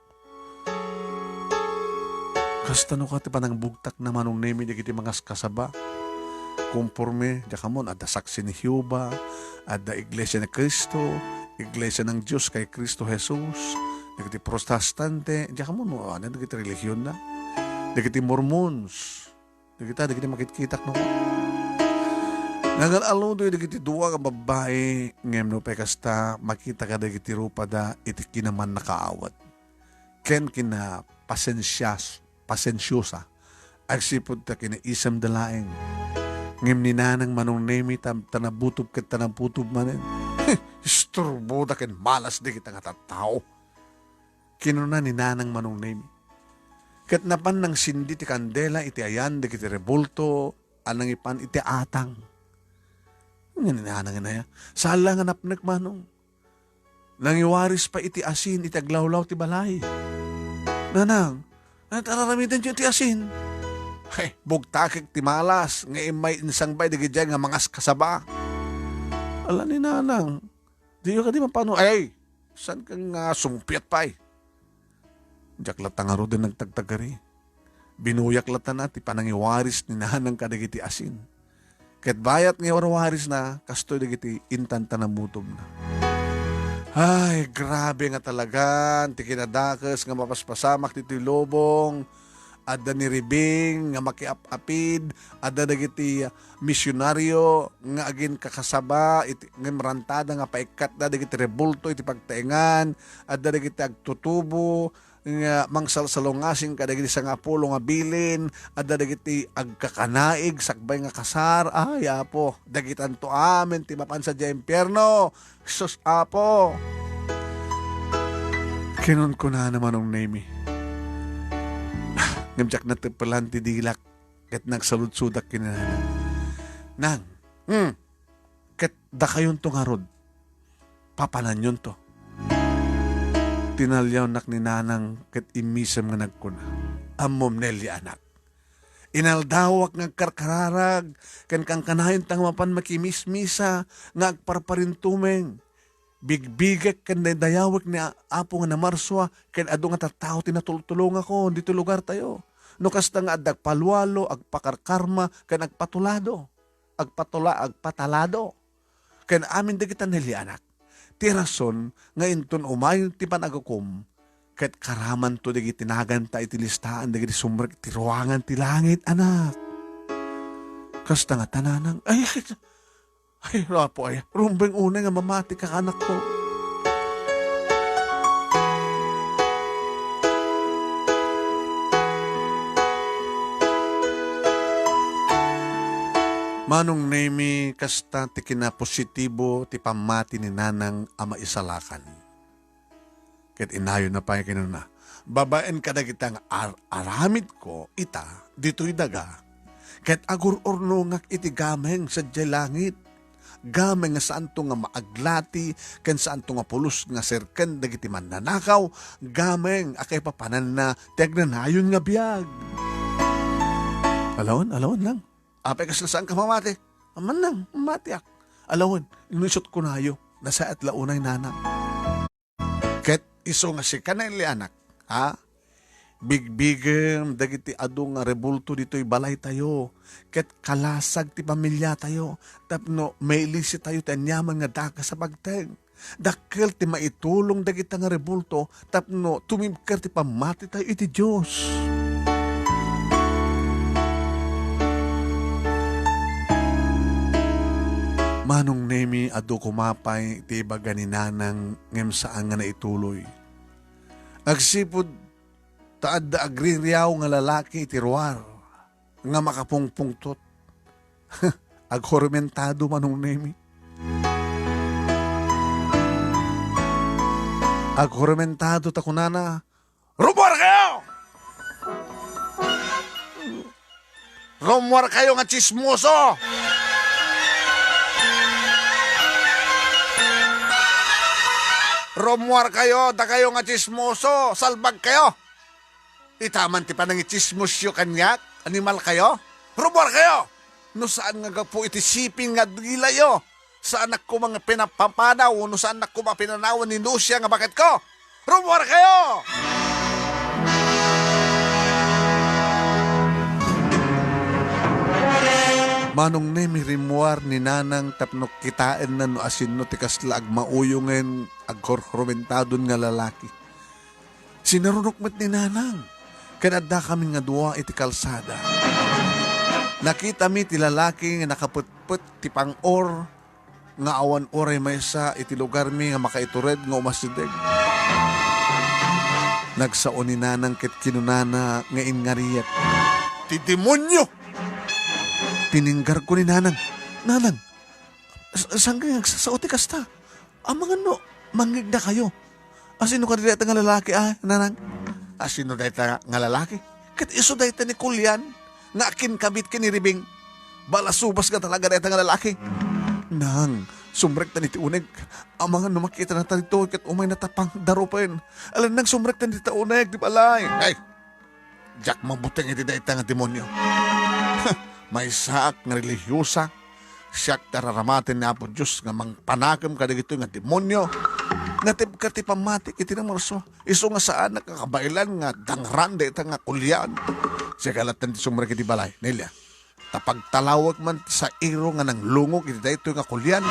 Kasta no ka ti panangbugtakna, Manong Nemi, dagiti mangaskasaba. Komporme, diak ammon, adda Saksi ni Jehovah, adda Iglesia ni Cristo, Iglesia ng Diyos kay Cristo Jesus, dagiti protestante, diak ammon, no, ania dagiti relihionna, dagiti Mormons, dagita, dagiti makitkitak, no? Nangal-aludoy dagiti dua nga babbai, ngem nupay kasta, makita kadagiti rupada iti kinamannakaawat ken kinapasensias-, pasensiosa. Agsipud ta kinaisemda laeng. Ngem ni nanang, Manong Nemi, ta, ta nabutob ket ta nabutob manen. Isturboda ken malas dagita nga tattao. Kinuna ni nanang, Manong Nemi. Ket napan nangsindi ti kandela iti ayan dagiti rebulto a nangipan iti atang. Ngem ni nanang, inaya, saan la nga napnek, Manong. Nangiwaris pay iti asin iti aglawlaw ti balay. Nanang, ania ti ar-aramidenyo iti asin? Hay, bugtakek ti malas nga immay insangbay dagidiay nga mangaskasaba. Ala ni nanang, diyo kadi mapano? Ay, saan ka nga sungpiat pay? Diak latta ngaruden nagtagtagari. Binuyak latta na ti panangiwaris ni nanang kadagiti asin. Ket bayat nga iwarwarisna, kastoy dagiti intan ta namutobna. Ay, grabe nga talagan ti kinadakes nga mapaspasamak ditoy lubong. Adda ni Ribing nga makiap-apid, adda dagiti misionaryo nga aginkakasaba iti, ngem rantada nga paikkatda dagiti rebulto iti pagtaengan, adda dagiti agtutubo nga mangsalsalungasing kadagiti sangapulo nga bilin, adda dagiti agkakanaig sakbay nga kasar. Ay, Apo, dagitanto amin ti mapan sadiay impierno. Sus, Apo! Kinunkunana, Manong Nemi. Ngem diak nateppelan ti dilak ket nagsaludsodak ken ni Nanang. Nang, hmm, ket dakayonto ngarud, papananyonto. Tinaliawnak ni Nanang ket immisem nga nagkuna, Ammom, Nelly, anak, inaldawak nga agkarkararag ken kankanayon ta nga mapan makimismisa nga agparparintumeng. Bigbigek ken daydayawek ni Apo nga namarsua ken adu nga tattao ti natultulongakon ditoy lugartayo. No kasta nga adda agpalualo, agpakarkarma, ken agpatulado, agpatula-, agpatalado. Ken amin dagita, Nelly, anak, ti rason nga inton umay ti panagukom, ket karamanto dagiti naganta iti listaan dagiti sumrek iti ruangan ti langit, anak. Kasta nga ta, Nanang, ay, Ay, Apo, ay, rumbeng unay nga mamati ka, anakko. Manong Nemi, kasta ti kinapositibo ti pammati ni Nanang a maisalakan. Ket inayonna pay kinuna, "Babaen kadagita nga ar-aramidko ita ditoy daga, ket agur-urnongak iti gameng sadiay langit. Gameng nga saanto nga maaglati ken saanto nga pulos nga serken dagiti mannanakaw, gameng a kaipapananna ti agnanayon nga biag." Alawen, alawen lang. Apay kasla saanka mamati? Amanang, mamatiak. Alawen, inno isut' kunayo, nasayaat la unay, Nanang. Ket isu nga sika, Nelly, anak, ha? Bigbigem dagiti adu nga rebulto ditoy balaytayo, ket kalasag ti pamiliatayo, tapno mailisitayo ti aniaman nga dakes a pagteng. Dakkel ti maitulong dagita nga rebulto tapno tumibker ti pammatitayo iti Dios. Manong Nemi, adu koma pay ti ibaga ni Nanang ngem saan nga naituloy. Agsipud ta adda agririaw nga lalaki iti ruar nga makapungpungtot. Aghurumentado, Manong Nemi. Aghurumentado ta kunana, "Rummuar kayo! Rummuar kayo nga tsismoso! Rummuar kayo, dakayo nga tsismoso! Salbag kayo!" Ita man ti panangitsismosyo kaniak, animal kayo? Rummuar kayo! No saan nga gapu iti siping nga dilayo, saanak koma nga pinapapanaw, no saanak koma pinanawan ni Lucia nga baketko. Rummuar kayo! Manong Nemi, rimmuar ni Nanang tapno kitaenna no asinno ti kasla agmauyongen, agkurkurumentadon nga lalaki. Sinarunok met ni Nanang, ken addakami nga dua iti kalsada. Nakitami ti lalaki nga nakapetpet ti pang-or nga awan uray maysa iti lugarmi nga makaitured nga umasideg. Nagsao ni Nanang ket kinunana nga ingngariat, "Ti demonio!" Pininggarko ni Nanang, "Nanang, sa-, saan kayo nagsasao ti kasta? Amangan no mangngegdakayo. Asino kadi dayta nga lalaki, a, Nanang?" "Asino dayta nga lalaki? Ket isu dayta ni Kulian nga akinkabit ken ni Ribing. Balasubas nga talaga dayta nga lalaki." "Nang, sumrektan iti uneg. Amangan no makitanata ditoy ket umaynata pangdarupen. Alan, Nang, sumrektan dita uneg ti balay." "Ay, diak mabuteng iti dayta nga demonio. Maysaak nga relihiosa, siak ti araramaten ni Apo Dios nga mangpanakem kadagitoy nga demonio. Natibker ti pammatik iti Namorso. Isu nga saanak nga kabaelan nga dangran dayta nga Kulian. Sika latta ti sumrek iti balay, Nelia. Ta pagtalawek man ti sairo nga nanglungog iti daytoy nga Kulian."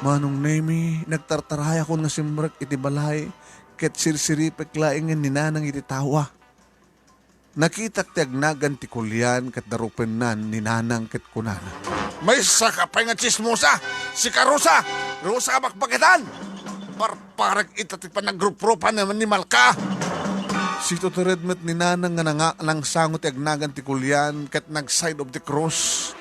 Manong Nemi, nagtartarayakon nga simrek iti balay, ket sirsiripek laengen ni Nanang iti tawa. Nakitak ti agnagan ti Kulian ket darupennan ni Nanang ket kunana, "Maysa ka pay nga tsismosa! Sika, Rosa! Rosa a bakbaketan! Parparek ita ti panagruprupan nga animal ka!" Situtured met ni Nanang nga nanga-, nangsango ti agnagan ti Kulian ket nag-side of the cross.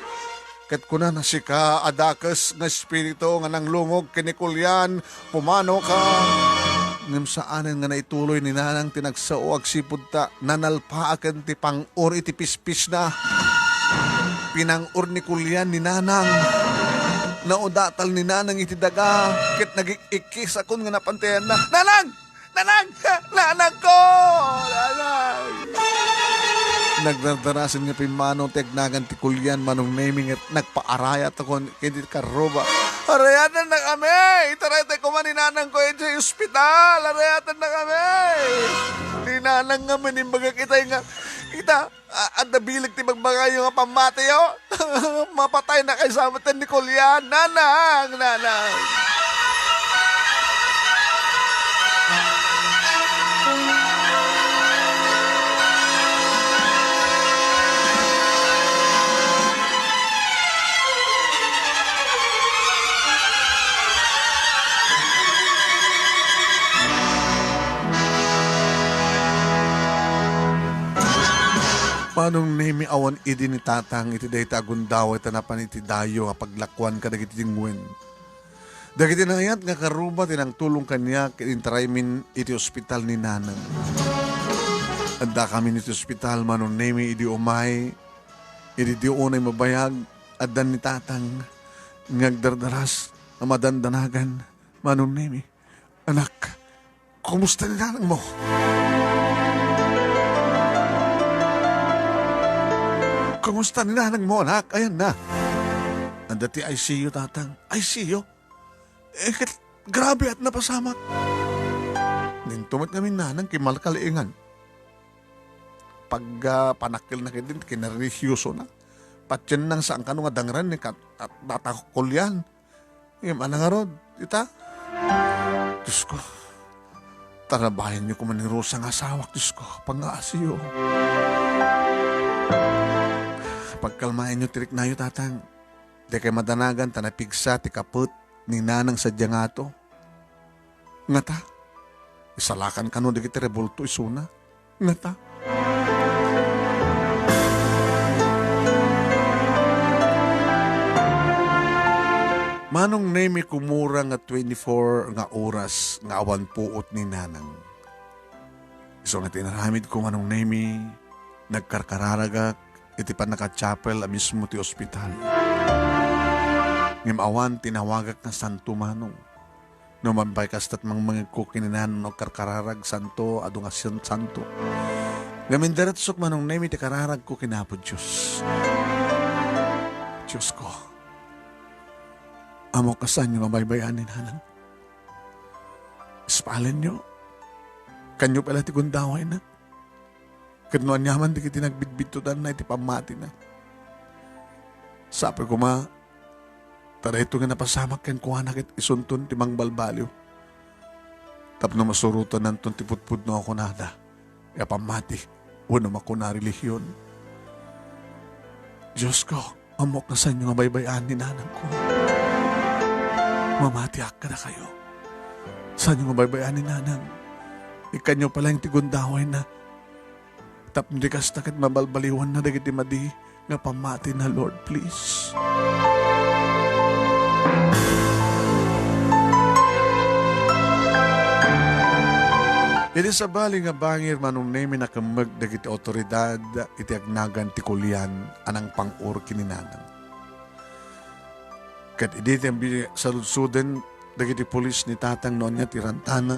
Ket kunana, "Sika a dakes nga espiritu nga nanglungog ken ni Kulian, pumano ka!" Ngem saanen nga naituloy ni Nanang ti nagsao agsipud ta nanalpaaken ti pang-or iti pispisna. Pinang-or ni Kulian ni Nanang. Naudatal ni Nanang iti daga ket nagik-ikkisakon nga napantayanna. "Nanang! Nanang! Nanangko! Nanang!" Nagdardarasen nga pimmanaw ti agnagan ti Kulian, Manong Nemi, ket nagpaarayat kadi iti karruba. "Arayatennak kami! Itaray tay koma ni Nanangko iti ospital! Arayatennak kami!" Ni Nanang ngamin, imbagak itay nga, "Ita, a-, adda bileg ti bagbagayo nga pammatiyo. Mapataynak kaysa met ni Kulian. Nanang! Nanang!" Manong Nemi, awan idi ni Tatang iti dayta a gundaway ta napan iti dayo a paglakuan kadagiti dingwen. Dagiti naayat nga karuba ti nangtulong kaniak ket intaraymin iti ospital ni Nanang. Addakamin iti ospital, Manong Nemi, idi umay, idi di unay mabayag, addan ni Tatang nga agdardaras a madandanagan, Manong Nemi. Anak, kumusta ni nanangmo? Kumusta ni nanangmo, anak? Ayan na. Adda ti I C U, Tatang. I C U? Eh, ket grabe at napasamak. Ninto met ngamin nanang kimalkaliingan. Pag, ah, panakkel na ket din, kinarelihiyoso na. Patien nang saan kano nga dangren ni kat-, at natakukulian. Ngem, ana ngarud, ita? Diyos ko, tarabayanyo koma ni Rosa nga asawak, Diyos ko, pangngaasiyo. Pagkalmaenyo ti riknayo, Tatang. Dikay madanagan ta napigsa ti kapet ni Nanang sadiay ngato. Ngata? Isalakan kano dagiti rebulto isuna. Ngata? Manong Nemi, kumura nga twenty-four nga oras nga awan puot ni Nanang. Isu nga ti inaramidko, Manong Nemi, nagkarkararagak iti pannaka-chapel a mismo ti ospital. Ngem awan tinawagak nga santo, Manong. No mabay kastat mangmangegko ken ni Nanang no agkarkararag, santo, adu nga san-, santo. Ngem indiretsok, Manong Nemi, ti kararagko ken Apo Dios. Dios ko, ammok a saanyo nga baybay-an ni Nanang. Ispalenyo. Kanyo pay la ti gundawayna. Ket no aniaman dagiti nagbidbidtutanna iti pammatina, sapay koma ta daytoy nga napasamak kenkuana ket isunton ti mangbalbaliw tapno masurotananton ti pudpudno a kunada nga pammati wenno makuna a relihion. Dios ko, ammok nga saanyo nga baybay-an ni nanangko. Mamatiak kadakayo. Saanyo nga baybay-an ni nanang. Ikkanyo pay laeng ti gundawayna. Tapno di kasta ket mabalbaliwanna dagiti madi nga pammatina, Lord, please. Idi sabali nga bangir, Manong Nemi, nakemmeg dagiti awtoridad iti agnagan ti kulian a nangpang-or ken ni nanang. Ket idi ti ambi-, saludsoden dagiti pulis ni Tatang no ania ti rantana,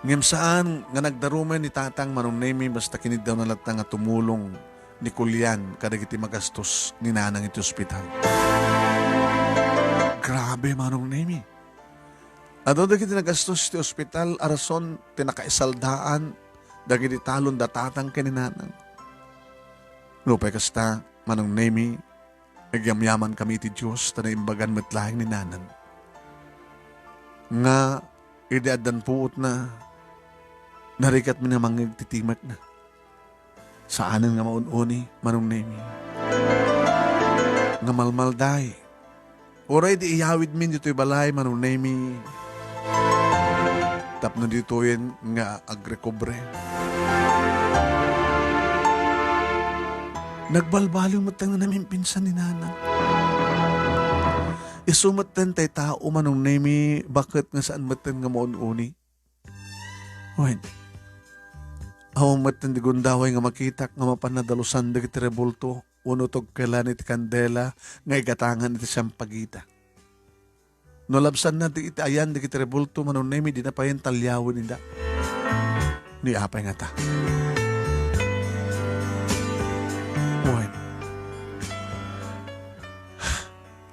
ngem saan nga nagdarumen ni Tatang, Manong Nemi, basta kiniddawna latta nga tumulong ni kulian kadagiti magastos ni Nanang iti ospital. Grabe, Manong Nemi. Adu dagiti nagastos ti ospital a rason ti nakaisaldaan dagiti talon da Tatang ken ni Nanang. Nupay kasta, Manong Nemi, agyamyamankami iti Dios ta naimbagan met laeng ni Nanang nga idi addan puotna, narikatmi nga mangngeg ti timekna. Saanen nga maun-uni, Manong Nemi, nga malmalday. Uray di iyawidmi ditoy balay, Manong Nemi, tapno ditoyen nga agrekobre. Nagbalbaliw met nga namimpinsan ni Nanang. Isu metten tay tao, Manong Nemi, baket nga saan metten nga maun-uni. Wen, awan metten di gundaway nga makitak nga mapan nadalusan dagiti rebulto wenno tugkelan iti kandela nga igatangan iti siampagita. No labsanna ti iti ayan dagiti rebulto, Manong Nemi, dina payen taliawen ida. Ni apay ngata? Wen,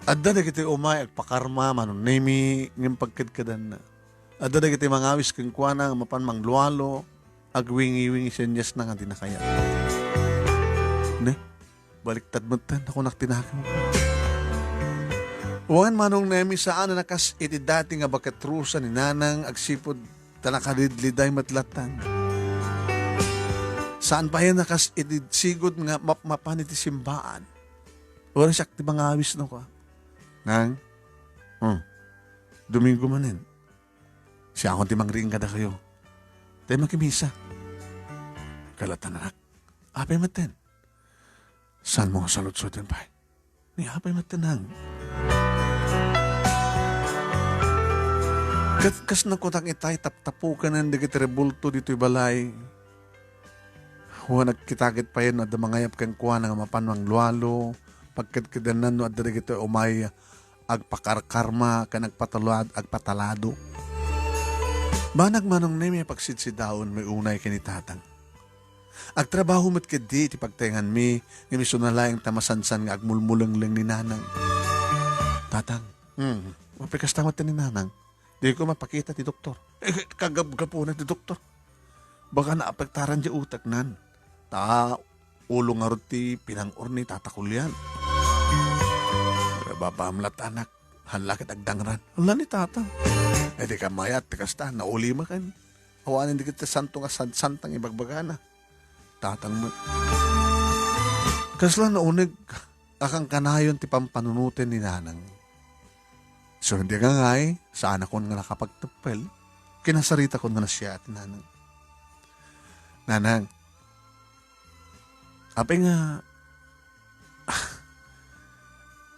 adda dagiti umay agpakarma, Manong Nemi, ngem pagkedkedanna. Adda dagiti mangawis kenkuana nga mapan manglualo, agwingiwingi, senyasna nga dina kayat. Ne? Baliktad metten, nakunak ti nakemko. Wen, Manong Nemi, saan a nakas iti dati nga baket Rosa ni Nanang agsipud ta nakadidliday met lattan. Saan payen a kas iti sigud nga mapmapan iti simbaan. Uray siak ti mangawis no kua. Nang? Hmm. Domingo manen. Siakon ti mangriing kadakayo. Tay makimisa. Kalatan, anak. Apay metten? Saanmo nga saludsodon pay? Ni apay metten, Nang? Ket kas nakutak itay taptapukanen dagiti rebulto ditoy balay. Wen, nagkitakit pay no adda mangayab kenkuana nga mapan manglualo, pagkedkedenna no adda dagiti umay agpakarkarma ken agpatalad-, agpatalado. Banag manong Nemi a pagsidsidaon mi unay ken ni Tatang. Agtrabaho met ketdi iti pagtaenganmi, ngem isuna laeng ta masansan nga agmulmulengleng ni Nanang. Tatang, hmm, apay kasta met ni Nanang? Diko mapakita ti doktor. Eh, kagapgapuna ti doktor. Baka naapektaran ti uteknan. Ta ulo ngarud ti pinang-or ni Tata Kulian. Pero baba amlat, anak. Hala ket agdangran. Hala ni Tata. Eh, di ka mayat, ti kasta, naulima ken. Awanen di kita santo nga sadsantang ibagbagana. Tatang met. Kasla nauneg a kankanayon ti pampanunoten ni Nanang. So, hindi nga ngay, saanakon nga nakapagteppel, kinasaritakon nga nasiaat ni Nanang. Nanang, apay nga,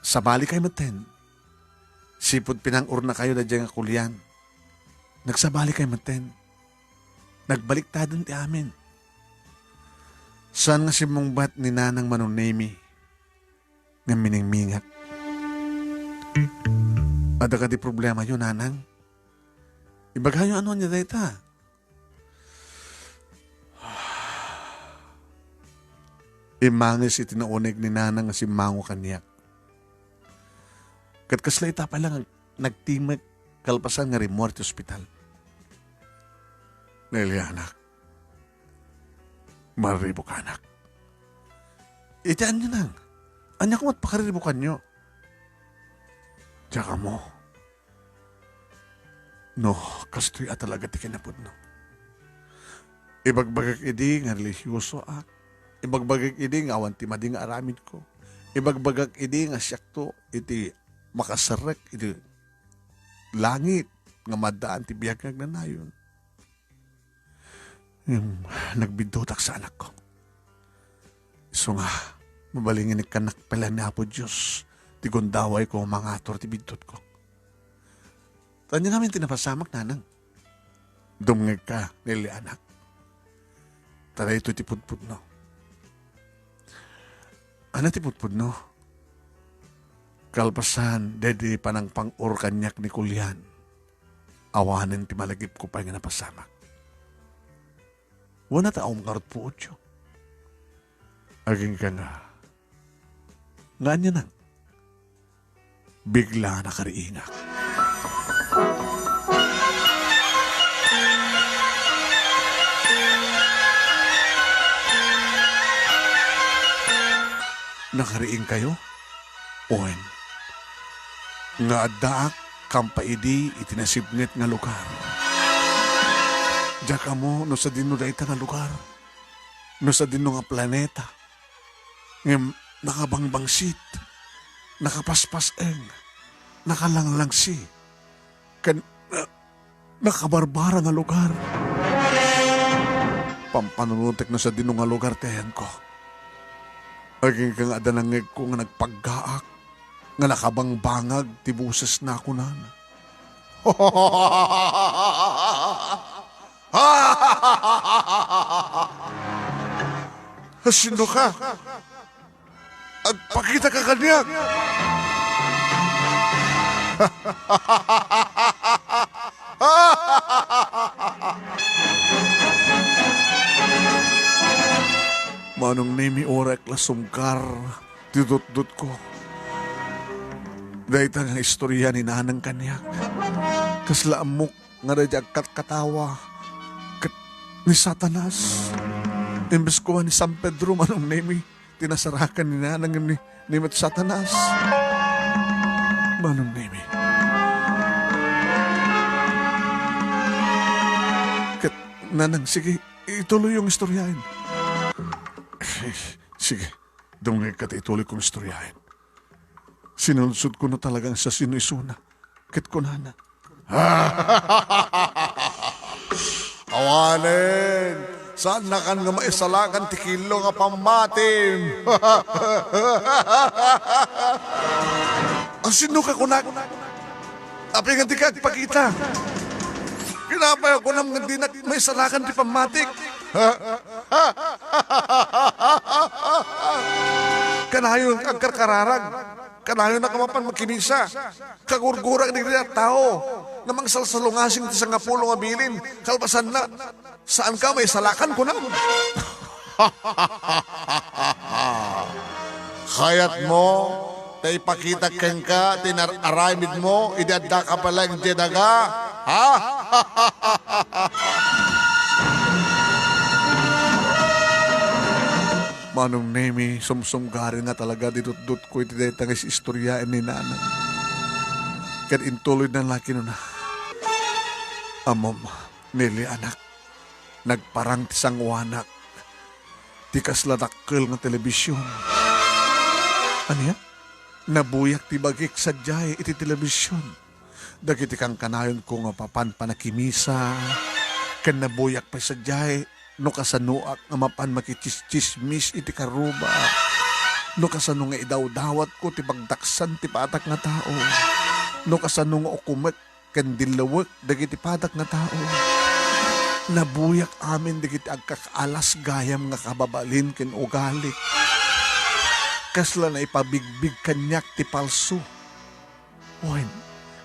sabali kay metten. Sipud pinang-orna kayo da nga kulian. Nagsabali kay metten. Nagbaliktaden ti amin. Saan nga simmungbat ni Nanang Manong Nemi nga miningmingak. Adda kadi problema yo, Nanang? Ibagayo ano anya dayta? Immangis iti nauneg ni Nanang nga simmango kaniak. Ket kasla ita pay lang nagtimek kalpasan nga rimmuar ti ospital. Nelia, anak. Mariribukanak. Iti anya, Nang? Anya ko met pakariribukanyo? Diak ammo. No, kastoy a talaga ti kinapudno. Ibagbagak idi nga relihiyosoak. Ibagbagak idi nga awan ti madi nga aramidko. Ibagbagak idi nga siakto iti makaserrek iti langit nga maddaan ti biag nga agnanayon. Ngem nagbiddutaka, anakko. Isu nga, mabalin nga inkannak pay laeng ni Apo Dios ti gundawayko nga mangatur ti biddutko. Ania ngamin ti napasamak, Nanang? Dumngegka, Nelly, anak. Ta daytoy ti pudpudno. Ania ti pudpudno? Kalpasan daydi panangpang-or kaniak ni Kulian, awanen ti malagipko pay nga napasamak. Wen, ata awan ngarud puotyo. Agingga nga, nga ania, Nang? Bigla a nakariingak. Nakariingkayo? Wen, nga addaak kampay idi iti nasibnget nga lugar. Diak ammo no sadino dayta nga lugar, no sadino nga planeta. Ngem nakabangbangsit, nakapaspas-eng, nakalanglangsi, ken, ah, nakabarbara nga lugar. Pampanunotek no sadino nga lugar ti ayanko. Agingga nga adda nangngegko nga nagpaggaak, nga nakabangbangag ti bosesna, kunana. Sinoka? Agpakitaka kaniak. Manong Nemi, uray kasla sumgar ti dutdotko. Dayta nga istorya ni Nanang kaniak. Kasla ammok nga daydi agkatkatawa ket ni Satanas. Imbes koma ni San Pedro, Manong Nemi, ti nasarakan ni Nanang ni, ni met Satanas. Manong Nemi. Ket, Nanang, sige, ituloy yung istoryaen. Sige, dumngegka ta ituloy kong istoryaen. Sinudsodko no talagang siasino isuna. Ket kunana, "Awanen, Saannakan nga maisalakan ti killo nga pammatim. Asino ka kunak? Apay nga dika agpakita? Kinapay a kunam nga dinak maisalakan ti pammatik. Kanayon agkarkararag. Kanayon a mapan makimisa. Kagurgurak dagiti tattao nga mangsalsalungasing ti sangapulo nga bilin. Kalpasanna, saanka maisalakan, kunam. Kayatmo ta ipakitak kenka ti nar-aramidmo idi addaka pay laeng idiay daga? Ha? Manong Nemi, sumsumgaren nga talaga ti dutdotko iti dayta nga is-istoryaen ni Nanang. Ket intuloyna la kinuna, Ammom, Nelly, anak, nagparang ti sangoanak ti kasla dakkel nga telebision. Ania? Nabuyak ti bagik sadiay iti telebision. Dagiti kankanayonko nga mapan panakimisa, ken nabuyak pay sadiay no kasanoak nga mapan makitsismis iti karruba, no kasano nga idawdawatko ti pagdaksan ti patak nga tao, no kasano nga ukomek ken dillawek dagiti padak nga tao. Nabuyak amin dagiti agkakaalas gayam nga kababalin ken ugalik. Kasla naipabigbig kaniak ti palso. Wen,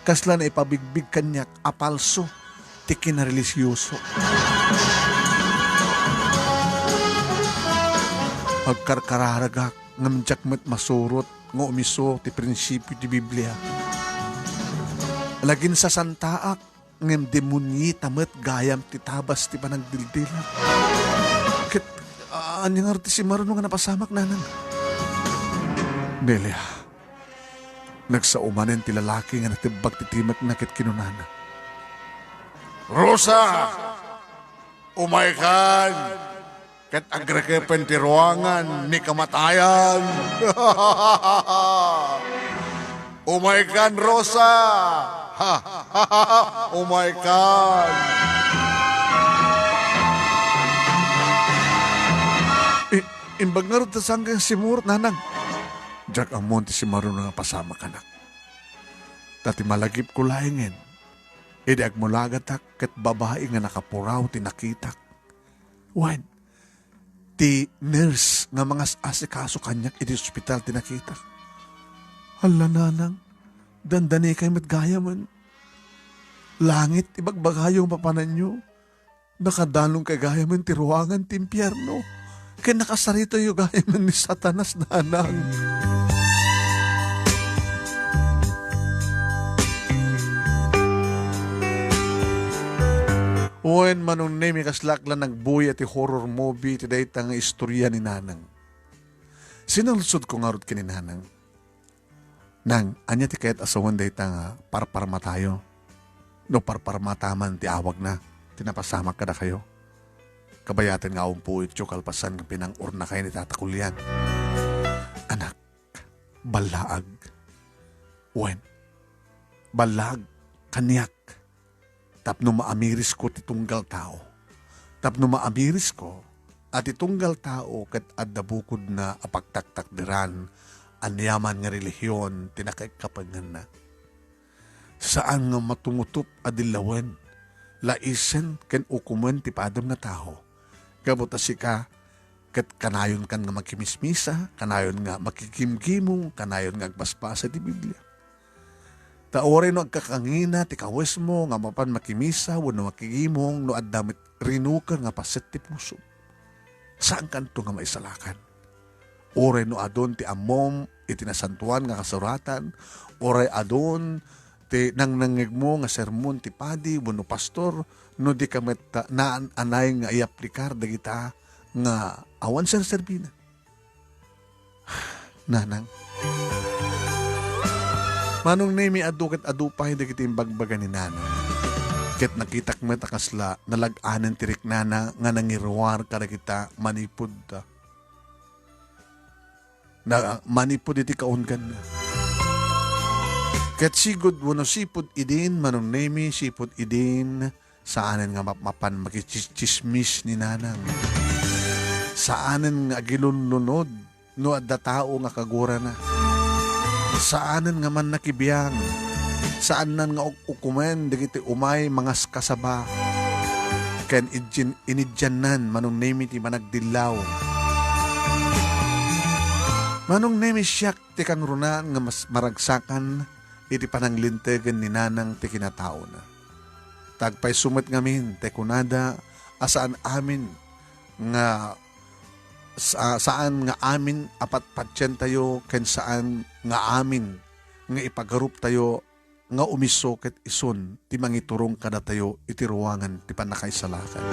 kasla naipabigbig kaniak a palso ti kinarelihiyoso. Agkarkararagak ngem diak met masurot nga umiso ti prinsipio ti Biblia. Naginsasantaak ngem demonieta met gayam ti tabas ti panagdildila. Ket, ah, ania ngarud ti simaruno nga napasamak, Nanang? Nelia, nagsao manen ti lalaki nga natebbak ti timekna ket kinunana, Rosa! Umaykan, ket agrekepen ti ruangan ni kamatayan. Umaykan, Rosa! Umaykan! I-, imbag ngarud ta saan ka simurot, Nanang. Diak ammon ti simaruno nga pasamak, anak. Ta ti malagipko laengen, idi agmulagatak ket babai nga nakapuraw ti nakitak. Wen, ti nurse nga mangas-asikaso kaniak iti ospital ti nakitak. Alla, Nanang, dandanikay met gayamen. Langit ti bagbagayo nga papananyo. Nakadanongkay gayamen ti ruangan ti impierno. Ken nakasaritoyo gayamen ni Satanas, Nanang. Wen, Manong Nemi, kaslak la nagbuya ti horror movie iti dayta nga istorya ni Nanang. Sinaludsodko ngarud ken ni Nanang, Nang, ania ti kayat a sawen dayta nga parparmatayo? No parparmata man ti awagna, ti napasamak kadakayo. Kabayaten nga awan puwetyo kalpasan nga pinang-urnakay ni Tata Kulian. Anak, ballaag. Wen, ballaag kaniak tapno maamirisko ti tunggal tao. Tapno maamirisko a ti tunggal tao ket adda bukodna a pagtaktakderan, aniaman nga relihion ti nakaikkapengenna. Saan nga matungutop a dillawen, laisen ken ukomen ti padem nga tao. Gapu ta sika, ket kanayonkan nga makimismisa, kanayon nga makigimgimong, kanayon nga agbasbasa ti Biblia. Ta uray no agkakangina ti kawesmo nga mapan makimisa wenno makigimong no adda met rinuker nga paset ti pusom, saankanto nga maisalakan. Uray no adun ti ammom iti Nasantoan nga Kasuratan, uray adun ti nangnangngegmo nga sermon ti padi wenno pastor, no di ka met naan-anay nga iyaplikar dagita nga awan serserbina. Nanang. Manong Nemi, adu ket adu pay dagiti imbagbaga ni Nanang. Ket nakitak met a kasla nalag-anen ti riknana nga nangiruar kadagita manipud, na, manipud iti kaungganna. Ket sigud wenno sipud idin, Manong Nemi, sipud idin, Saanen nga mapmapan makitsismis ni nanang. Saanen nga agilunlunod no adda tao nga kagurana. Saanen nga mannakibiang. Saannan nga uk-, ukumen dagiti umay mangaskasaba. Ken idjin-, inidyannan Manong Nemi ti managdillaw. Manong Nemi, siak ti kangrunaan nga mas maragsakan iti pananglintegen ni nanang ti kinataona. Tagpayso met ngamin ti kunada a saan amin nga sa-, saan nga amin a patpatientayo ken saan nga amin nga ipagaruptayo nga umiso ket isun ti mangiturong kadatayo iti ruangan ti pannakaisalakan.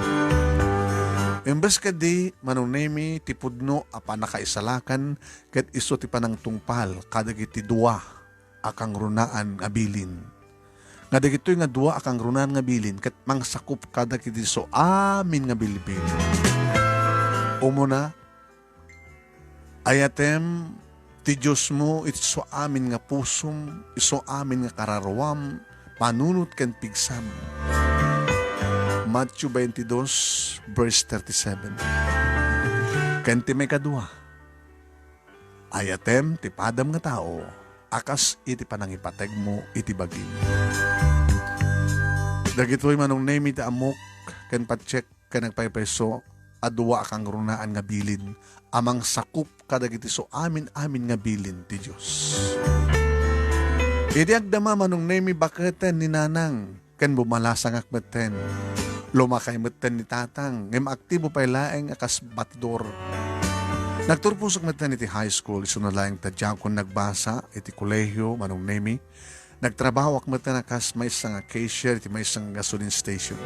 Imbes ketdi, Manong Nemi, ti pudno a pannakaisalakan ket isu ti panangtungpal kadagiti dua a kangrunaan nga bilin. Nga dagitoy nga dua a kangrunaan nga bilin ket mangsakup kadagiti isu amin nga bilbil. Umuna, ayatem ti Diosmo iti isu amin nga pusom, isu amin nga kararuam, panunot ken pigsam. Matthew twenty-two, verse thirty-seven. Ken ti maikadua, ayatem ti padam nga tao a kas iti panangipategmo iti bagim. Dagitoy, Manong Nemi, ti ammok ken patiek ken agpaypayso a dua a kangrunaan nga bilin a mangsakup kadagiti isu amin-amin nga bilin ti Dios. Idi agdama, Manong Nemi, baketen ni nanang ken bumalasangak metten. Lumakay metten ni tatang, ngem aktibo pay laeng a kas batidor. Nagturposek metten iti high school, isuna laeng ta diakon nagbasa iti kolehio, Manong Nemi. Nagtrabahoak metten a kas maysa nga cashier iti maysa nga gasoline station.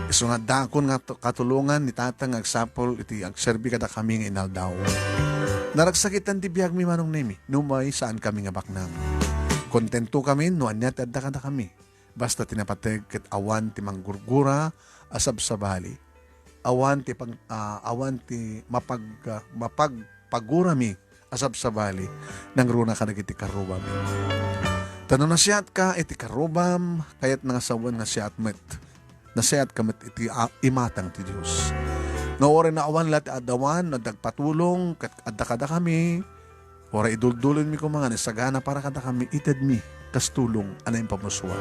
Isu nga addaakon nga tu-, katulongan ni tatang nga agsapul iti agserbi kadakami nga inaldaw. Naragsakitan ti biagmi, Manong Nemi, numay saankami nga baknang. Kontentokami no ania ti adda kadakami. Basta ti napateg ket awan ti manggurgura a sabsabali. Awan ti pag-, ah, awan ti mapag-, ah, mapagpagurami a sabsabali nangruna kadagiti karrubam. Ta no nasiatka iti karrubam, kayatna nga sawen nga siat met. Nasiatka met iti, ah, imatang ti Dios. Nga uray no awan la ti addawan, no adda agpatulong, ket adda kadakami, uray iduldulonmi koma nga naisagana para kadakami, itedmi kas tulong a naimpamusuan.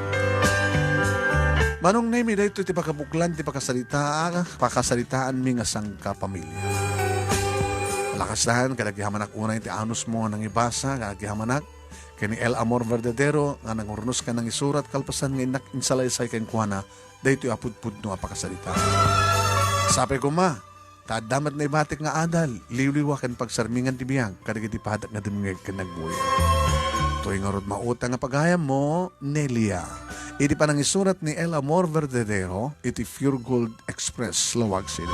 Manong Nemi, daytoy ti pakabuklan ti pakasaritaa-, pakasaritaanmi nga sangkapamilya. Lakasan, kadagihamanak unay ti anusmo nga nangibasa, kadagihamanak, ken ni El Amor Verdadero nga nangurnos ken nangisurat kalpasan nga innak insalaysay kenkuana daytoy a pudpudno a pakasarita. Sapay koma, ta adda met naibatik nga adal, liwliwa ken pagsarmingan ti biag kadagiti padak nga dumngeg ken nagbuya. Toy ngarud mautang nga pagayammo, Nelia. Iti panangisurat ni El Amor Verdadero iti Pure Gold Express, Laoag City.